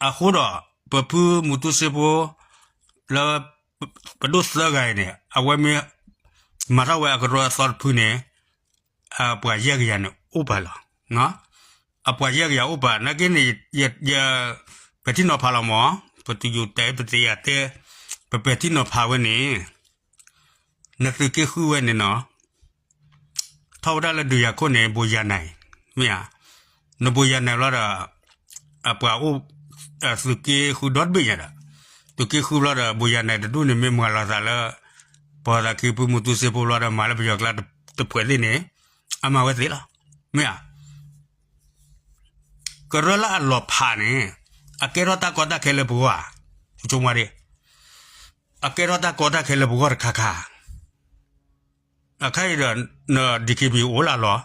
အဃိဒီး ပဖုမူတူစ့ဖိ လၢ ပဒိၣ်သၢဂၤအံၤန့ၣ် အဝဲမ့ၢ် မၤထီၣ်ဝဲအကရၢအသီတဖုန့ၣ် အပှၤယဲၢ်ကယၤန့ၣ်အိၣ်ပာ်လီၤ. အပှၤယဲၢ်ကယၤအိၣ်ပာ် နာ်က့န့ၣ် ယ ပဲာ်ထံနီၤဖးလီၤမး, ပတယူၤတဲ ပတယၤတဲ ပပဲာ်ထံနီၤဖးဝဲန့ၣ် နသုးက့ဃုဝဲန့ၣ်နီၤ ထီၣ်ဝဲဒၣ်လၢဒုးယၤခိၣ်န့ၣ် ဘိယၤနၤ, မ့ၢ်ဧါ, နဘိယၤနၤလီၤဒီး အပှၤအိၣ် သုးက့ဃုဒီတဘ့ၣ်ညါဒီး သုးက့ဃုဘျီဒီး ဘိယၤနၤတဒူၣ်န့ၣ် မ့ၢ်မၤလီၤသးလၢ ပှၤသးခံဖုမူတူစ့ဖိဘျီဒီး မၤလၢပယီၤကျါတဖှဲးသ့ၣ်န့ၣ် အမၤဝဲသ့လီၤ. မ့ၢ်ဧါ, ကရၢလၢအလီၤဖးန့ၣ် အကဲထီၣ်တၢ်ကီတၢ်ခဲလၢပဂီၢ်ဧါ, ဆိကမိၣ်ဒ် အကဲထီၣ်တၢ်ကီတၢ်ခဲလၢပဂီၢ်တခါခါ, အခါအံၤဒီး န DKB အိၣ်လၢအလီၢ်,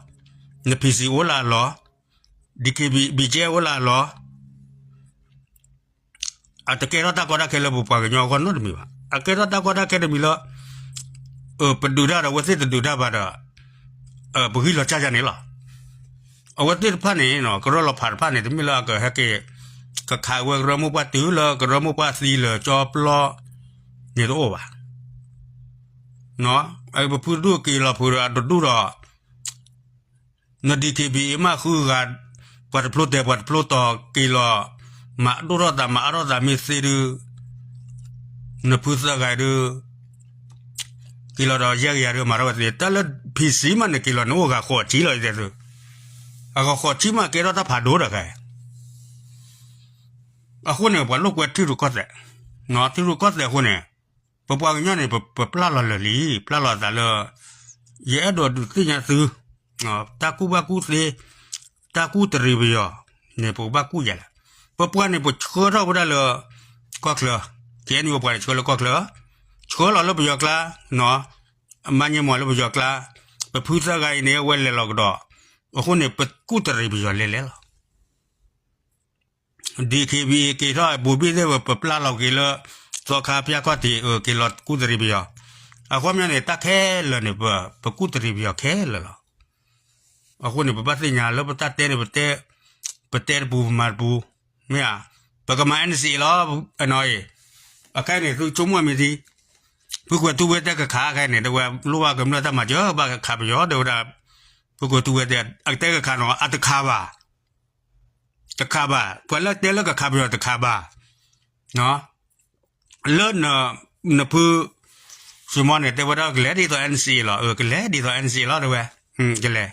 န PC အိၣ်လၢအလီၢ်, DKB BGF အိၣ်လၢအလီၢ်, အတကဲထီၣ်တၢ်ကီတၢ်ခဲလၢပပှၤကညီအဂီၢ်နီတမံၤဘၣ်. အကဲထီၣ်တၢ်ကီတၢ်ခဲတမံၤလၢ ပဒုးတၢ်ဒီးအဝဲသ့ၣ်တဒုးတၢ်ဘၣ်ဒီး ပဂံၢ်လီၤစၢ်ယၤန့ၣ်လီၤ. အဝဲသ့ၣ်တဖၣ်န့ၣ် ကရၢလီၤဖးတဖၣ်န့ၣ် တမ့ၢ်လၢအကဟဲက့ၤ ကခးဝဲကရၢမိၢ်ပှၢ်တုၤလၢကရၢမိၢ်ပှၢ်သံလၢာ်ကၠီပျီန့ၣ်တအိၣ်ဘၣ်. ပဖုတဒူၣ်က့ၤလီၤဖုးဒီးအတဒူၣ်ဒီး န DKB မ့ၢ်ဃုဂၤ ပှၤတဖျိတဲာ်ပှၤတဖျိတီၤက့ၤလီၤ မၤဒိၣ်ထီၣ်သးမၤအါထီၣ်သးမ့ၢ်သ့ဒုး နဖုသၢဂၤဒုး က့ၤလီၤဒီးယဲၢ်ကယၤဒုးမၤထီၣ်ဝဲသ့ တၢ်လၢ PC မးန့ၣ်က့ၤလီၤန့ၣ်အိၣ်ဂၤဃိးဆံလီၤ ယတဲသု, အဂၤဃိးဆံမးကဲထီၣ်တၢ်ဖးဒိၣ်ဒီးခဲ အဃိန့ၣ် ပှၤလိာ်ကွဲထံရူၢ်ကီၢ်သဲး, ထံရူၢ်ကီၢ်သဲးအဃိန့ၣ် ပပှၤကညီန့ၣ် ပပျၢ်လီၤလၢာ်လံ, ပျၢ်လီၤအသးလၢ ယအဲၣ်ဒိးဒုးသ့ၣ်ညါသု တၢ်ကူၣ်ဘၣ်ကူၣ်သ့, တၢ်ကူၣ်တရံးပယီၤန့ၣ် ပကဘၣ်ကူၣ်ယၤလဲၣ်. ပပှၤန့ၣ် ပဆှၢထီၣ်ဝဲဒၣ်လၢ ကီၢ်ချၢ, ကဲန့ၣ်ပပှၤန့ၣ်ဆှၢလၢကီၢ်ချၢ, ဆှၢလီၤလၢပယီၤကျါ, မၤညဲမီၢ်လၢပယီၤကျါ, ပဖုသၢဂၤအံၤန့ၣ် အဝဲလဲၤလီၤကဒီး, အဃိန့ၣ် ပကူၣ်တရံးပယီၤလဲၤလဲၤလီၤ. DKBA က့ၤထီၣ်ဘူးဘ့ၣ်သ့ၣ်ဝဲ ပပျၢ်လီၤက့ၤလၢ သီခါပျၢ်ခီၣ်ထံး က့ၤလီၤကူၣ်တရံးပယီၤ အခီပညီန့ၣ် တၢ်ခဲလၢာ်န့ၣ် ပ ပကူၣ်တရံးပယီၤခဲလၢာ်လီၤ. အဃိန့ၣ် ပဘၣ်သ့ၣ်ညါလၢပတၢ်တဲန့ၣ် ပတဲ ပတဲတပူၤ ပမၤတပူၤ, မ့ၢ်ဧါ, ပကမၤ NCA လီၤ, အနီၢ်အံၤ, အခဲအံၤန့ၣ် သုဆိကမိၣ်မ့ၢ်သံ, ဖုကွဲၤထူဝ့တဲကခးခဲအံၤန့ၣ် တဲဝဲလိၣ်ဘၣ်ကမျၢၢ်တၢ်မၤစၢၤ ဘၣ်ကခးပယီၤ တဲဝဲဒၣ်, ဖုကွဲၤထူဝ့တဲ အတဲကခးနီၤ အတခးဘၣ် တခးဘၣ်, ပှၤလၢတဲလၢကခးပယီၤတခးဘၣ်, လၢ နဖု စှ့မီန့ၣ် တဲဝဲဒၣ်ကလဲၤဒ်သိး NCA လီၤ, ကလဲၤဒ်သိး NCA လီၤ တဲဝဲ, ကလဲ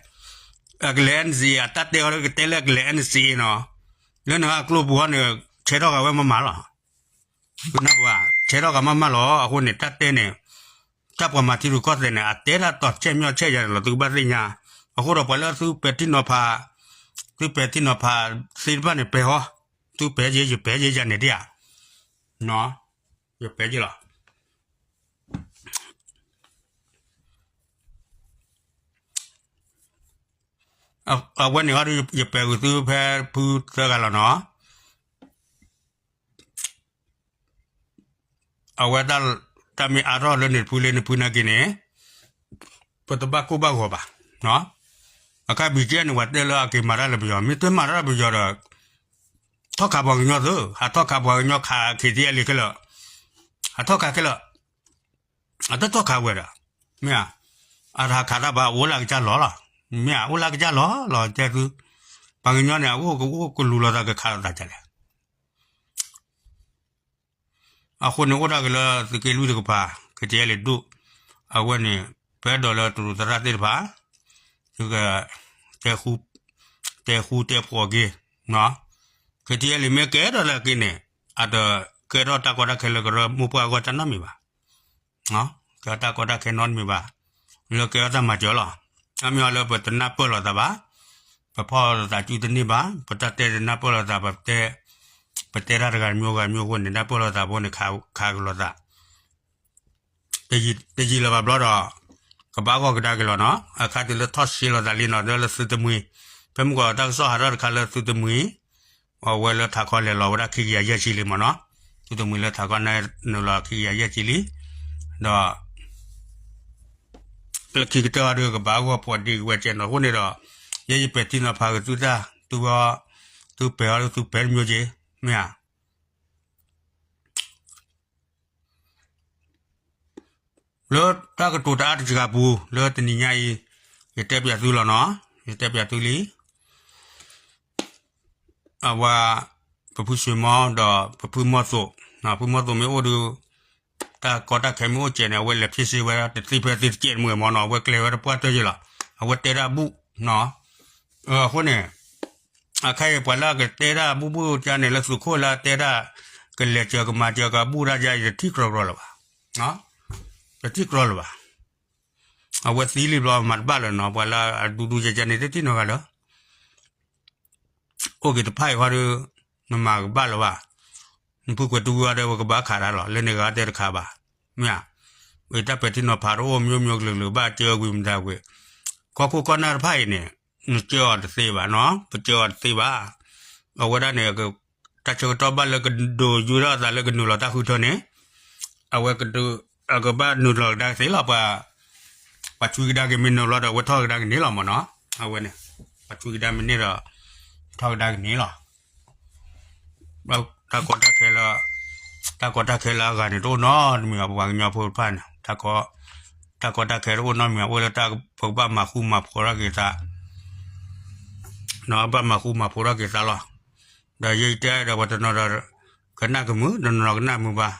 ၤ, ကလဲၤ NCA အတၢ်တဲအီၤကတဲလၢကလဲၤ NCA နီၤ, လၢနဟးကျိပူၤဟီန့ၣ် ဆဲးထီၣ်ဂၤဝဲမးမးလီၤ, ဆဲးထီၣ်ဂၤမးမးလီၤ, အဃိန့ၣ် တၢ်တဲန့ၣ် တၢ်ပှၤမၤထံရူၢ်ကီၢ်သဲးန့ၣ် အတဲဒၣ်တီၤဆဲးမၠီၣ်ဆဲးယၤန့ၣ်လီၤ သုကဘၣ်သ့ၣ်ညါ, အဃိဒီးပှၤလၢသုပဲာ်ထံနီၤဖး, သုပဲာ်ထံနီၤဖးသ့ၣ်တဖၣ်န့ၣ် ပဲာ်ဟီ, သုပဲာ်ယဲ ယပဲာ်ယဲယၤန့ၣ်ဒ်ဧါ, ယပဲာ်ယဲလီၤ. အဝဲန့ၣ်ဟီဒီး ယပဲာ်ဂ့ၤသုဖဲဖုသၢဂၤလီၤနီၤ. အဝဲတၢ်မ့ၢ်အါထီၣ်လၢန့ၣ်တဖုလၢန့ၣ်ဖုနာ်က့န့ၣ် ပတဘၣ်ကိၢ်ဘၣ်ဂီၤဘၣ်. အခါ ဘံၣ်ကဲန့ၣ် ပှၤတဲလၢအက့ၤမၤတၢ်လၢပယီၤ မ့ၢ်တမၤတၢ်လၢပယီၤဒီး ထီၣ်ခးပှၤကညီသု, ဟးထီၣ်ခးပှၤကညီခး ခံထံအဲလ့ၣ်ခဲလၢာ်, ဟးထီၣ်ခးခဲလၢာ်, အတထီၣ်ခးဝဲဒီး, မ့ၢ်ဧါ, အတဟးခးတၢ်ဘၣ် အိၣ်လၢကစၢ်လီၤလီၤ, မ့ၢ်ဧါ, အိၣ်လၢကစၢ်လီၤလီၤ တဲသု, ပှၤကညီန့ၣ် အအိၣ်ကအိၣ်ကလူၤလိာ်သးကခးလိာ်သးဒ်လဲၣ်. အဃိန့ၣ်အိၣ်ဒၣ်က့ၤလၢသုးက့လွံၢ်တကပၤ ခံထံအဲလ့ၣ်ဒိၣ်, အဝဲန့ၣ် ပအဲၣ်ဒိးလၢတရူးသရၣ်သ့ၣ်တဖၣ် သုက တဲဃူ တဲဃူတဲဖိးက့ၤ, ခံထံအဲလ့ၣ်မ့ၢ်ကဲထီၣ်သးက့ၤန့ၣ် အတကဲထီၣ်တၢ်ကီတၢ်ခဲလၢကရၢမိၢ်ပှၢ်အဂီၢ်တၢ်နီတမံၤဘၣ်, ကဲထီၣ်တၢ်ကီတၢ်ခဲနီတမံၤဘၣ်, လၢကဲထီၣ်တၢ်မၤစၢၤလီၤ. အမ့ၢ်အီၤလၢပတနၢ်ပၢၢ်လိာ်သးဘၣ်, ပဖီၣ်လိာ်သးစုတန့ၢ်ဘၣ်, ပတၢ်တဲတနၢ်ပၢၢ်လိာ်သး, ပတဲ ပတဲတၢ်တဂၤတမျိုးဂၤတမျိုးအဃိန့ၣ် နၢ်ပၢၢ်လိာ်သးဖိန့ၣ် ခးကလိာ်သး တယံာ်လၢၤဘၣ်ဘျီဒီး ကဘၣ်ဂီၢ်ကဒါက့ၤလီၤနီၤ. အခါတုၤလၢထီၣ်ဆှဲလိာ်သးလံနီၤ လၢလၢသုတမှံၤ, ဖဲမုၢ်ကီးတၢ်ကစီၣ်ဟးထီၣ်တခါလၢသုတမှံၤ, အဝဲလၢထးခီလဲၤလီၤဝဲဒၣ်ခံကယၤယဲၢ်ဆံလံမ့ၢ်နီၤ, သုတမှံၤလၢထးခီန့ၣ်လီၤခံကယၤယဲၢ်ဆံလံ, ဒီး လၢခံကတၢၢ်အီၤဒီးကဘၣ်ဂီၢ်ဖှီၣ်ဒံးဝဲကဲနီၤ အဃိန့ၣ်ဒီး ယဲယပဲာ်ထံနီၤဖးက့ၤသုတၢ်, သုဝဲ, သုပဲာ်အီၤဒီးသုပဲာ်တမျိုးက့ၤ, မ့ၢ်ဧါ. လၢတၢ်ကတိၤတအါတစှၤပူၤ လၢတနံၤညါအံၤ ယတဲပၠးသုလီၤနီၤ, ယတဲပၠးသုလံ. အဝဲ ပဖုဆွ့မီဒီးပဖုမီၢ်သိး, ဖုမီၢ်သိးမ့ၢ်အိၣ်ဒီး တၢ်ကီတၢ်ခဲမ့ၢ်အိၣ်စဲးန့ၣ် အဝဲလဲၤဖံးစ့ဝဲတသ့ဖဲသ့တကဲးတမံၤမ့ၢ်နီၤ, အဝဲကျဲၤဝဲတပှၢ်တၢၢ်ယဲလီၤ, အဝဲတဲဒၣ်ဘူၣ်, အဃိန့ၣ် အခါအံၤပှၤလၢအကတဲဒၣ်ဘူၣ်ဘူၣ်ကါန့ၣ် လၢသုးခိၣ်လၢအတဲဒၣ် ကလဲၤစၢၤကမၤစၢၤကဘူၣ်တၢ်ယါအံၤ တထံၣ်ကြီကြီလၢၤဘၣ်, တထံၣ်ကြီလၢၤဘၣ်. အဝဲသံလံဘျီမၤတဘၣ်လၢၤနီၤ, ပှၤလၢအဒူဒူယဲယဲန့ၣ်တထံၣ်နီတဂၤလၢၤ အိၣ်က့ၤတဖၣ်အံၤဃီဒီး နမၤကဘၣ်လၢၤဘၣ်, နဖုကွဲးတူဝဲဒီး ဝဲကဘၣ်ခးတၢ်လီၤ, လၢန့ၣ်ဂၤတဲတခါဘၣ်, မ့ၢ်ဧါ, ဝံၤတၢ်ပဲာ်ထံနီၤဖးတအိၣ် မျိုးမျိုးကလုာ်ကလုာ် ဘၣ်စၢၤဝံၤမတၤကွံာ်, ကီၢ်ခိၣ်ကီၢ်နၢ်တဖၣ်အံၤန့ၣ် နစၢၤအီၤတသ့ဘၣ်နီၤ, ပစၢၤအီၤတသ့ဘၣ်, အဝဲဒၣ်န့ၣ် တၢ်ဆၢကတီၢ်ဘၣ်လၢကဒိးယုၢ်ထီၣ်အသးလၢကနုာ်လီၤတၢ်ဃုထၢန့ၣ်, အဝဲ အကဘၣ်နုာ်လီၤကဒါကသ့လီၤ, ပှၤ ပှၤဆွံကဒါက့ၤမ့ၢ်နုာ်လီၤဒီး အဝဲထီၣ်ကဒါကန့ၣ်လီၤမ့ၢ်နီၤ, အဝဲန့ၣ် ပှၤဆွံကဒါမ့ၢ်န့ၢ်ဒီး ထီၣ်ကဒါကန့ၣ်လီၤ. တၢ်ကီတၢ်ခဲလၢ တၢ်ကီတၢ်ခဲလၢအဂၤန့ၣ် တအိၣ်နီတမံၤဘၣ်, ပပှၤကညီဖိတဖၣ်န့ၣ် တၢ်ကီတၢ်ခဲတအိၣ်နီတမံၤဘၣ်, အိၣ်လၢတၢ်ပကဘၣ်မၤဃူမၤဖိးထီၣ်က့ၤသး ဘၣ်မၤဃူမၤဖိးထီၣ်က့ၤသးလီၤ. ဒီးယဲယတဲဒီးပှၤတနီၤဒီး ကနၣ်ကမုာ် တနီၤကနၣ်မုာ်ဘၣ်,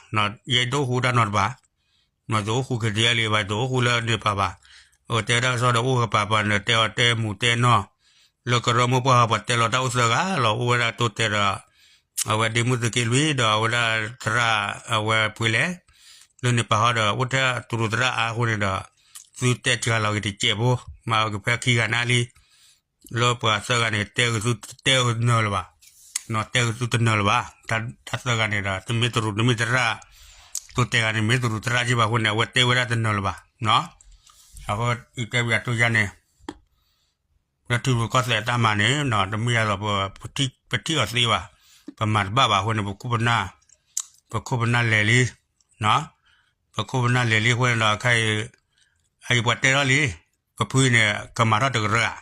ယဲတအိၣ်ဃူတၢ်နီတဘၣ်, တအိၣ်ဃူ KTLA ဘၣ်, တအိၣ်ဃူလၢန့ၣ်ပၢ်ဘၣ်, အတဲတၢ်ကစီၣ်ဒီးအိၣ်ကပၤပၤန့ၣ် တဲအီၤတဲမူးတဲနီၢ် လၢကရၢမိၢ်ပှၢ်ဟီ ပှၤတဲလီၤတၢ်အိၣ်သၢဂၤလီၤ, အိၣ်ဝဲဒၣ်တိတဲာ်ဒီး အဝဲဒ့မုၣ်သုးက့လွံၢ်ဒီး အဝဲဒၣ်သရၣ်အဝဲဖှ့လဲၣ်, လၢန့ၣ်ပၢ်ဟီဒီး အိၣ်ထဲတရူးသရၣ်အါအဃိန့ၣ်ဒီး သုတဲစှၤလီၤက့ၤတစဲးဖိ, မၤအီၤက့ၤဖဲခံဂၤန့ၣ်လံ. လၢပှၤသၢဂၤန့ၣ် တဲဂ့ၤသုတတဲအီၤတနၢၤလၢၤဘၣ်, တဲဂ့ၤသုတနၢၤလၢၤဘၣ်, တၢ်သၢဂၤန့ၣ်ဒီး တမ့ၢ်တရူးတမ့ၢ်သရၣ်, တိတဲာ်ဂၤန့ၣ် မ့ၢ်တရူးသရၣ်က့ဘၣ်အဃိန့ၣ် အဝဲတဲဝဲဒၣ်တနၢၤလၢၤဘၣ်. အဃိ ယတဲပၠးတိၢ်ယါန့ၣ် လၢထံရူၢ်ကီၢ်သဲးအတၢ်မၤန့ၣ် တမ့ၢ်ယါလီၤ ပထံၣ်အီၤသ့ဘၣ်, ပမၤတဘၣ်ဘၣ်အဃိန့ၣ် ပခိၣ်ပနၢ်လဲၤလံ, ပ ပခိၣ်ပနၢ်လဲၤလံအဃိန့ၣ်ဒီး ခဲအံၤ အအံၤပှၤတဲထီၣ်လံ, ပဖုန့ၣ် ကမၤထီၣ်တကရၢဧါ,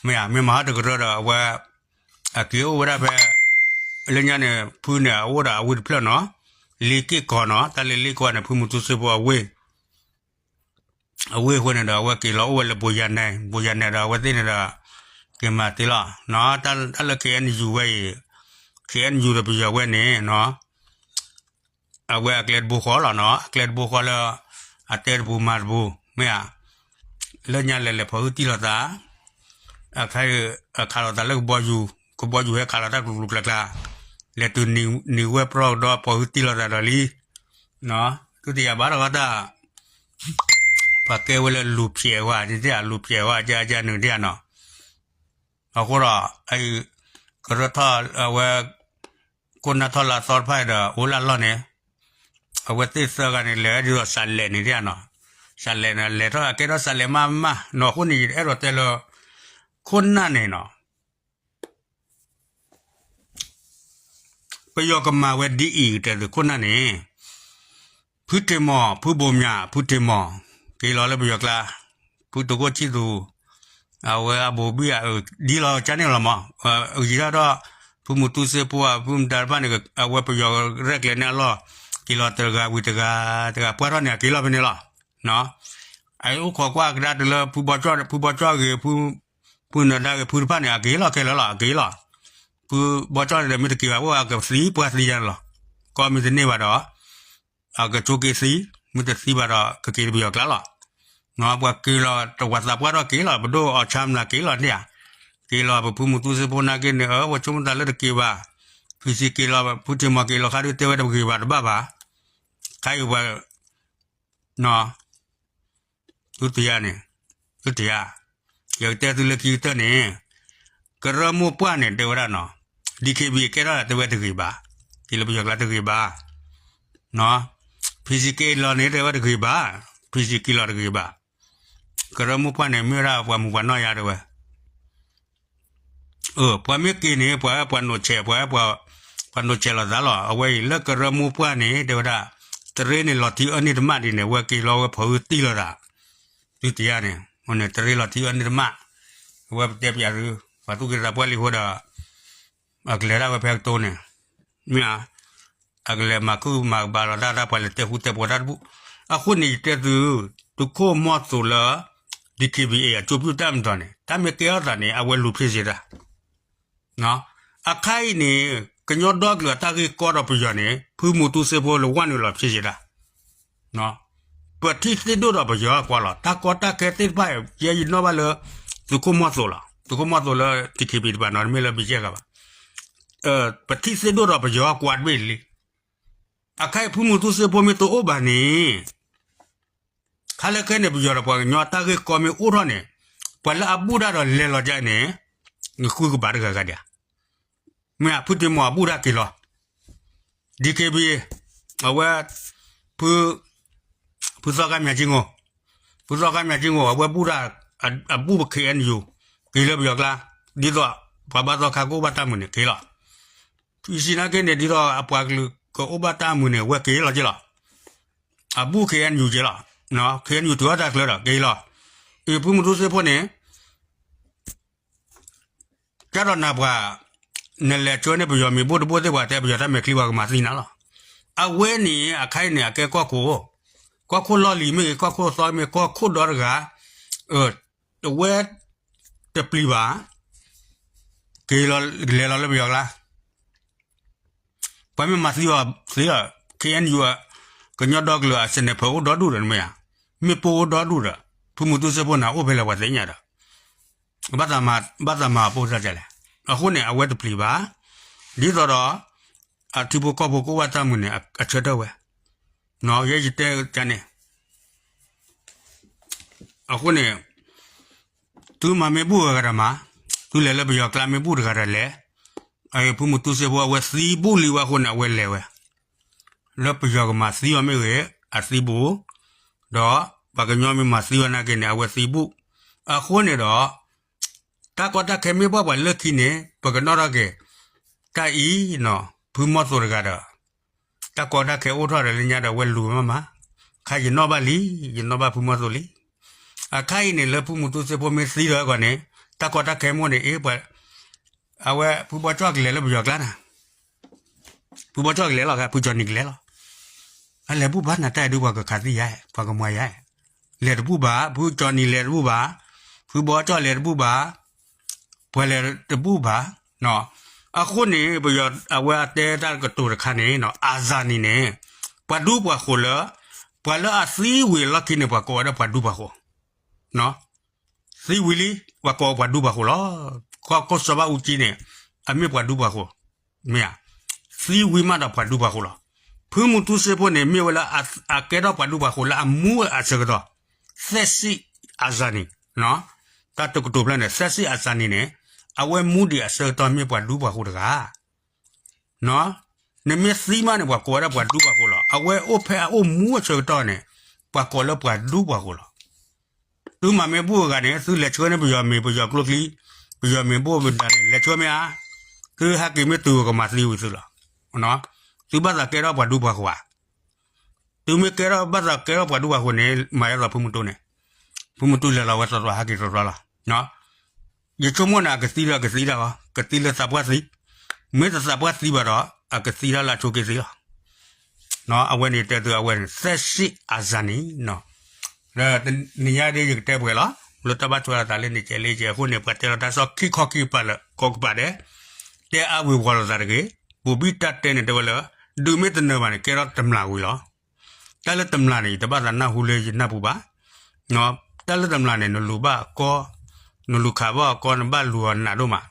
မ့ၢ်ဧါ, မ့ၢ်မၤထီၣ်တကရၢဒီး အဝဲ အက့ၤအိၣ်ဝဲဒၣ်ဖဲ လၢညါန့ၣ် ဖုန့ၣ် အအိၣ်ဒီးအဝ့ၢ်တဖျၢၣ်နီၤ, လ့က့ၢ်ကီၤနီၤ, တၢ်လၢလ့ကီၢ်န့ၣ် ဖုမူတူစ့ဖိအဝ့ၢ် အဝ့ၢ်အဃိန့ၣ်ဒီး အဝဲက့ၤလီၤအိၣ်ဝဲလၢဘိယၤနဲ, ဘိယၤနဲဒီး အဝဲသ့ၣ်န့ၣ်ဒီး က့ၤမၤသ့လီၤ. တၢ်လၢ K N U ဝဲအံၤ, K N U ဒီးပယီၤဝဲန့ၣ်နီၤ, အဝဲအကျဲတဘိဃီလီၤနီၤ, အကျဲတဘိဃီလၢ အတဲတပူၤမၤတပူၤ, မ့ၢ်ဧါ, လၢညါလဲၤလဲၤဖီၣ်ဟုၣ်တံၢ်လိာ်သး အခါ အခးလိာ်သးလၢကဘီယူၤ, ကဘီယူၤဟဲခးလီၤတၢ်ကျူၤကျူၤကျါကျါ, လဲၤတုၤနံၤဝဲပြီကဒီး ဖီၣ်ဟုၣ်တံၢ်လိာ်သးဒီးလံ, သုတယၤဘၣ်ဒီးတၢ်, ပှၤကဲဝဲလၢလူၤဖျဲးဝဲ, နတၢ်လူၤဖျဲးဝဲ အကနုာ်ဒၣ်နီၤ, အဃိဒီး ကရၢထီၣ်အဝဲ ခိၣ်နၢ်ထီၣ်လၢအသီတဖၣ်ဒီး အိၣ်လၢအလီၢ်န့ၣ်, အဝဲသ့ၣ်သၢဂၤန့ၣ် လဲၤဒ်သိးစးလဲးန့ၣ်ဒၣ်နီၤ, စးလဲးန့ၣ် လဲၤထီၣ်အကဲထီၣ်စးလဲးမးမးနီၤ, အဃိန့ၣ် ယအဲၣ်ဒိးတဲလၢ ခိၣ်နၢ်န့ၣ်နီၤ ပယီၤကမၤဝဲဒ်အံၤ ကတဲသုခိၣ်နၢ်န့ၣ်, ဖုတ့ၢ်မီၢ် ဖုဘိၣ်မၠး ဖုတ့ၢ်မီၢ် က့ၤလီၤလၢပယီၤကျါ, ဖုတကိၢ်ဆံၣ်သူၤ, အဝဲအဘိၣ်ဘံၣ်ဧါ, ဒ်လီၤကန့ၣ်လီၤမး, ယံၤထီၣ်ဒီး ဖုမူတူစ့ဖိ ဖုမတၤတဖၣ်န့ၣ် အဝဲပယီၤရဲၣ်ကျဲၤန့ၢ်အလီၢ်, က့ၤလီၤတဂၤဝံၤတဂၤ, တဂၤပှၢ်ထီၣ်န့ၣ် အက့ၤလီၤဖဲန့ၣ်လီၤ. အအိၣ်ခိးကွၢ်ကဒါတလၢ ဖုဘီကၠီၣ်ဂ့ၤ ဖု ဖုနၢၤဒါဂ့ၤ ဖုတဖၣ်န့ၣ် အက့ၤလီၤခဲလၢာ်လီၤ အက့ၤလီၤ. ဖုဘီကၠီၣ်န့ၣ်ဒီး မ့ၢ်တက့ၤဘၣ် အိၣ်အကသံပှၢ်သံယါန့ၣ်လီၤ. ကီၢ်မ့ၢ်တန့ၢ်ဘၣ်ဒီး အကဆိးက့သံ, မ့ၢ်တသံဘၣ်ဒီး ကက့ၤတပယီၤကျါလီၤ. ပှၤက့ၤလီၤတဝၤသးပှၢ်ထီၣ်က့ၤလီၤ ပဒိၣ်အီၤဆါမနၤက့ၤလီၤန့ၣ်ဧါ. က့ၤလီၤ ပဖုမူတူစ့ဖိနာ်က့န့ၣ် အဝဲဆိကမိၣ်သးလၢတက့ၤဘၣ်. ဖံစံက့ၤလီၤ ဖုတ့ၢ်မီၢ်က့ၤလီၤ ခါဒုးတဲဝဲတဂ့ၤဘၣ်တဘၣ်ဘၣ်. ခါအံၤပှၤ သုတယၤန့ၣ်, သုတယၤ, ယကတဲသုလၢခံကတၢၢ်န့ၣ်, ကရၢမိၢ်ပှၢ်န့ၣ် တဲဝဲဒၣ်နီၤ, DKBA ကဲထီၣ်ဒၣ်တဲဝဲတဂ့ၤဘၣ်, က့ၤလၢပယီၤကျါတဂ့ၤဘၣ်, ဖံစံက့ၤလီၤန့ၣ် တဲဝဲတဂ့ၤဘၣ်, ဖံစံက့ၤလီၤတဂ့ၤဘၣ်. ကရၢမိၢ်ပှၢ်န့ၣ် မ့ၢ်ဝဲဒၣ်ပှၤမူးပှၤနီၢ်ယါတဲဝဲ ပှၤမ့ၢ်က့ၤန့ၣ် ပှၤ ပှၤနိးဆဲး ပှၤ ပှၤနိးဆဲးလိာ်သးလီၤ. အဝဲအံၤလၢကရၢမိၢ်ပှၢ်န့ၣ် တဲဝဲဒၣ်, တရ့န့ၣ်လီၤထံအၢန့ၢ်တမၣ်ဒ်န့ၣ် အဝဲက့ၤလီၤဝဲဖီၣ်ဟုၣ်တံၢ်လိာ်သး, သုတယၤန့ၣ်, အန့ၣ်တရ့လီၤထံအၢန့ၢ်တမၣ်, အဝဲပတဲပျးသု, ပှၤသူၣ်က့သးပှၢ်လံအဃိဒီး အကလဲၤဒၣ်ဝဲဖဲကတိၤန့ၣ်, မ့ၢ်ဧါ, အကလဲၤမၤခုၣ်မၤကဘၣ်လီၤတၢ် တၢ်ပှၤလဲၤတဲဃူတဲဖိးတၢ်တဘူၣ်. အဃိန့ၣ် ယတဲသု, သုးခိၣ်မီၢ်သိးလၢ DKBA အကၠိပျုၢ်တၢ်မတီၤန့ၣ် တၢ်မ့ၢ်ကဲထီၣ်သးန့ၣ် အဝဲလူၤဖျ့စ့တၢ် အခါအံၤန့ၣ် ကညီဒီကလုာ်အတၢ်ဂ့ၢ်ကီဒီးပယီၤန့ၣ် ဖုမူတူစ့ဖိလၢဝဲနုာ်လီၤဖျ့စ့တၢ်. ပထံၣ်သ့ၣ်ဒိၣ်ဒီးပယီၤကွၢ်လီၤ. တၢ်ကီတၢ်ခဲသ့ၣ်တဖၣ် ယဲယနီၣ်ဘၣ်လၢ သုးခိၣ်မီၢ်သိးလီၤ. သုးခိၣ်မီၢ်သိးလၢ DKBA တပၤနီၤ တမ့ၢ်လၢ ဘီၣ်ကၠဲၣ် ဂၤဘၣ်. ပထံၣ်သ့ၣ်ဒိၣ်ဒီးပယီၤကွၢ်တဘ့ၣ်လံ. အခါအံၤဖုမူတူစ့ဖိမ့ၢ်တအိၣ်ဘၣ်န့ၣ် ခါလၢခဲန့ၣ် ပယီၤဒီးပှၤကညီတၢ်ဂ့ၢ်ကီမ့ၢ်အိၣ်ထီၣ်န့ၣ် ပှၤလၢအဘူၣ်တၢ်ဒီးလဲၤလီၤကန့ၣ် နဃုကဘၣ်တဂၤဂၤဒံးဧါ. မ့ၢ်ဧါ ဖုတ့ၢ်မီၢ်အဘူၣ်တၢ်က့ၤလီၤ. DKBA အဝဲ ဖု ဖုသီခါမၠးကၠံငိၢ်, ဖုသီခါမၠးကၠံငိၢ် အဝဲဘူၣ်တၢ် အဘူၣ်ပ K N U က့ၤလၢပယီၤကျါ, ဒ်သိး ပှၤဘါသီခါကအိၣ်ဘၣ်တၢ်မုာ်န့ၣ် က့ၤလီၤ. ဖံစံနာ်က့န့ၣ် ဒ်သိးအပှၤကလုာ်ကအိၣ်ဘၣ်တၢ်မုာ်န့ၣ် အဝဲက့ၤလီၤက့ၤလီၤ. အဘူၣ် K N U က့ၤလီၤ. KNU တုၤအီၣ်တၢ်ချၢဒီး က့ၤလီၤ. အံၤဖုမူတူစ့ဖိန့ၣ် ကၢ်ဒီးနၤပှၤ နလဲၤဆှၢန့ၢ်ပယီၤမ့ၤဘိၣ်တဘိၣ်သ့ၣ် ပှၤတဲပယီၤတၢ်မဲာ်ချံ ပှၤကမၤသံနၤလီၤ. အဝဲန့ၣ် အခါအံၤန့ၣ် အကဲကီၢ်ခိၣ်, ကီၢ်ခိၣ်လီၢ်လံၤမ့ၢ်ဂ့ၤ ကီၢ်ခိၣ်သီမ့ၢ် ကီၢ်ခိၣ်ဒီတဂၤ, အဝဲတပျံၤဘၣ်, က့ၤလီၤ လဲၤလီၤလၢပယီၤကျါ ပှၤမ့ၢ်မၤသံအီၤသ့လီၤ. KNU ကညီဒီကလုာ်အ sniper အိၣ်ဒီဒူၣ်ဒီး နမ့ၢ်ဧါ, မ့ၣ်ပိၢ်အိၣ်ဒီဒူၣ်ဒီး ဖုမူတူစ့ဖိန့ၣ် အိၣ်ဖဲလဲၣ်ပှၤသ့ၣ်ညါဒီး ဘၣ်သးမၤပိၢ်တၢ်လဲၣ်. အဃိန့ၣ် အဝဲတပျံၤဘၣ်, ဒ်သိးဒီး အထံဖိကီၢ်ဖိကအိၣ်ဘၣ်တၢ်မုာ်န့ၣ် အဆၢထၢၣ်ဝဲ, ယဲယတဲန့ၣ် အဃိန့ၣ် သုမၤမ့ၢ်ဘူၣ်ဂၤတဂၤမၤ, သုလဲၤလၢပယီၤကျါမ့ၢ်ဘူၣ်တဂၤတဂၤလဲၤ, အဖုမူတူစ့ဖိ အဝဲသံဘူၣ်လံဝဲအဃိန့ၣ် အဝဲလဲၤဝဲ, လၢပယီၤကမၤသံအီၤမ့ၢ်ဂ့ၤ အသံဘူၣ်, ဒီးပှၤကညီမ့ၢ်မၤသံအီၤနာ်က့န့ၣ် အဝဲသံဘူၣ်, အဃိန့ၣ်ဒီး တၢ်ကီတၢ်ခဲမ့ၢ်ဘၣ်ပှၤလၢခံန့ၣ် ပကနီၣ်ထီၣ်က့ၤ, တၢ်အံၤနီၤ ဖုမီၢ်သိးတဂၤဒီး တၢ်ကီတၢ်ခဲအိၣ်ထီၣ်ဒီးလၢညါဒီး အဝဲလူၤမးမး, ခါယနီၣ်ဘၣ်လံ, ယနီၣ်ဘၣ်ဖုမီၢ်သိလံ. အခါအံၤန့ၣ် လၢဖုမူတူစ့ဖိမ့ၢ်သံဒီးအဂီၢ်န့ၣ် တၢ်ကီတၢ်ခဲမိၣ်န့ၣ် အ့ ပှၤ အဝဲဖုဘီကၠီၣ်ကလဲၤလၢပယီၤကျါနၤ, ဖုဘီကၠီၣ်ကလဲၤလီၤ, ဖုကၠီၣ်နံၤကလဲၤလီၤ. အလဲၤဘူၣ်ဘၣ်နၤတၢ်ဒုးပှၤကခးသံယါ, ပှၤကမၤယါ, လဲၤတဘူၣ်ဘၣ်, ဖုကၠီၣ်နံၤလဲၤတဘူၣ်ဘၣ်, ဖုဘီကၠီၣ်လဲၤတဘူၣ်ဘၣ်, ပှၤလဲၤတဘူၣ်ဘၣ်. အဃိန့ၣ် ပယီၤအဝဲအတဲတၢ်ကတိၤတခါန့ၣ် အၤစၤနံၤန့ၣ် ပှၤဒူပှၤဃိၤလၢ ပှၤလၢအသံဝံၤအလီၢ်ခံန့ၣ် ပှၤကိးဝဲဒၣ်ပှၤဒူပှၤဃိၤ, သံဝံၤလံ ပှၤကိးပှၤဒူပှၤဃိၤလီၤ. ကီၢ်ခိၣ်စီၤဘၣ်အူကၠံန့ၣ် အမ့ၢ်ပှၤဒူပှၤဃိၤ, မ့ၢ်ဧါ, သံဝံၤမးဒီးပှၤဒူပှၤဃိၤလီၤ. ဖုမူတူစ့ဖိန့ၣ် မ့ၢ်ဝဲလၢအကဲထီၣ်ပှၤဒူပှၤဃိၤလၢအမူအဆၢကတီၢ်, သဲစံးအၤစၤနံၤ, တၢ်တကတိၤဖျၢၣ်န့ၣ် သဲစံးအၤစၤနံၤန့ၣ် အဝဲမူဒံးအဆၢကတီၢ်မ့ၢ်ပှၤဒူပှၤဃိၤတဂၤ နမ့ၢ်သံမးန့ၣ် ပှၤကိးဝဲဒၣ်ပှၤဒူပှၤဃိၤလီၤ. အဝဲအိၣ်ဖဲအအိၣ်မူအဆၢကတီၢ်န့ၣ် ပှၤကိးလၢပှၤဒူပှၤဃိၤလီၤ. သုမၤမ့ၢ်ဘူၣ်အဂၤန့ၣ် သုလဲၤဆှၢန့ၢ်ပယီၤမ့ၤ ပယီၤကျိချံ, ပယီၤမ့ၤဘိၣ်မ့ၤဒါန့ၣ် လဲၤဆှၢမ့ၢ်ဧါ, သုဟဲက့ၤမ့ၢ်တုၤကမၤသံဝံၤသုလီၤ. သုဘၣ်သးကဲထီၣ်ပှၤဒူပှၤဃိၤဧါ. သုမ့ၢ်ကဲထီၣ်ဘၣ်သးကဲထီၣ်ပှၤဒူပှၤဃိၤန့ၣ် မၤယါသးဖုမူတူန့ၣ်, ဖုမူတူလဲၤလီၤဝဲသီသီဟဲက့ၤသီသီလီၤ. ယဆိကမိၣ်န့ၣ် အကသံဒီးကသံတၢ်ဂီၤ, ကသံလၢသးပှၢ်သံ, မ့ၢ်တသးပှၢ်သံဘၣ်ဒီး အကသံတၢ်လၢအဆိးက့သံလီၤ. အဝဲန့ၣ်တဲသုအဝဲန့ၣ် သဲစံးအၤစၤနံၤ, ဒီးတနံၤညါဒ်ယကတဲပှဲၤလီၤ, လၢတၢ်ဘၣ်ထွဲလိာ်သးလၢန့ၣ်ကဲလၢကဲအဃိန့ၣ် ပှၤတဲလီၤတၢ်စီခံခီခံကပၤလၢာ်ကိးကပၤဒဲး, တဲအါဝံၤပှၤလိာ်သးတဂ့ၤ, ဘိးဘံၣ်တၢ်တဲန့ၣ်တဲဝဲလၢ ဒုးမ့ၢ်တနၢၤဘၣ်န့ၣ် ကဲထီၣ်တမျာ်ဝံၤလီၤ. တၢ်လၢတမျာ်န့ၣ် ယတဘၣ်သးနၢ်ဟူလၢယနၢ်ပူၤဘၣ်. တၢ်လၢတမျာ်န့ၣ် နလူၤဘၣ်အကီ, နလူၤခးဘၣ်အကီ နဘၣ်လူၤအီၤနးဒိၣ်မး.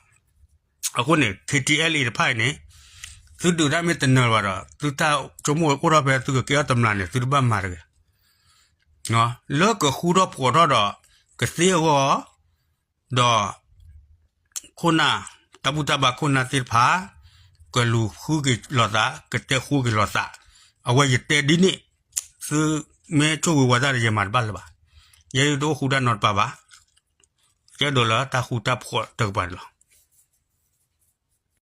အဃိန့ၣ် ခ့ထံအဲလ်အံၤတဖၣ်အံၤန့ၣ် သုဒုးတၢ်မ့ၢ်တနၢၤဘၣ်ဒီး သုတၢ်ဆိကမိၣ်အိၣ်ထီၣ်ဖဲသုကကဲထီၣ်တမျာ်န့ၣ် သုတဘၣ်မၤတဂ့ၤ. လၢကဃူထီၣ်ဖိးထီၣ်ဒီး ကသ့အဂီၢ် ဒီး ခိၣ်နၢ် တၢ်ဘူၣ်တၢ်ဘါခိၣ်နၢ်သ့ၣ်တဖၣ် ကလူၤဃုက့ၤလိာ်သး ကတဲဃူက့ၤလိာ်သး, အဝဲယတဲဒ်န့ၣ်, သုမ့ၢ်ဆိၣ်ဂ့ၤဝဲဒၣ်ဒီး ယမၤတဘၣ်လၢၤဘၣ်, ယဲယတအိၣ်ဃူတၢ်နီတပၤဘၣ်, ကဲဒိးလၢတၢ်ဃူတၢ်ဖိးတကပၤန့ၣ်လီၤ.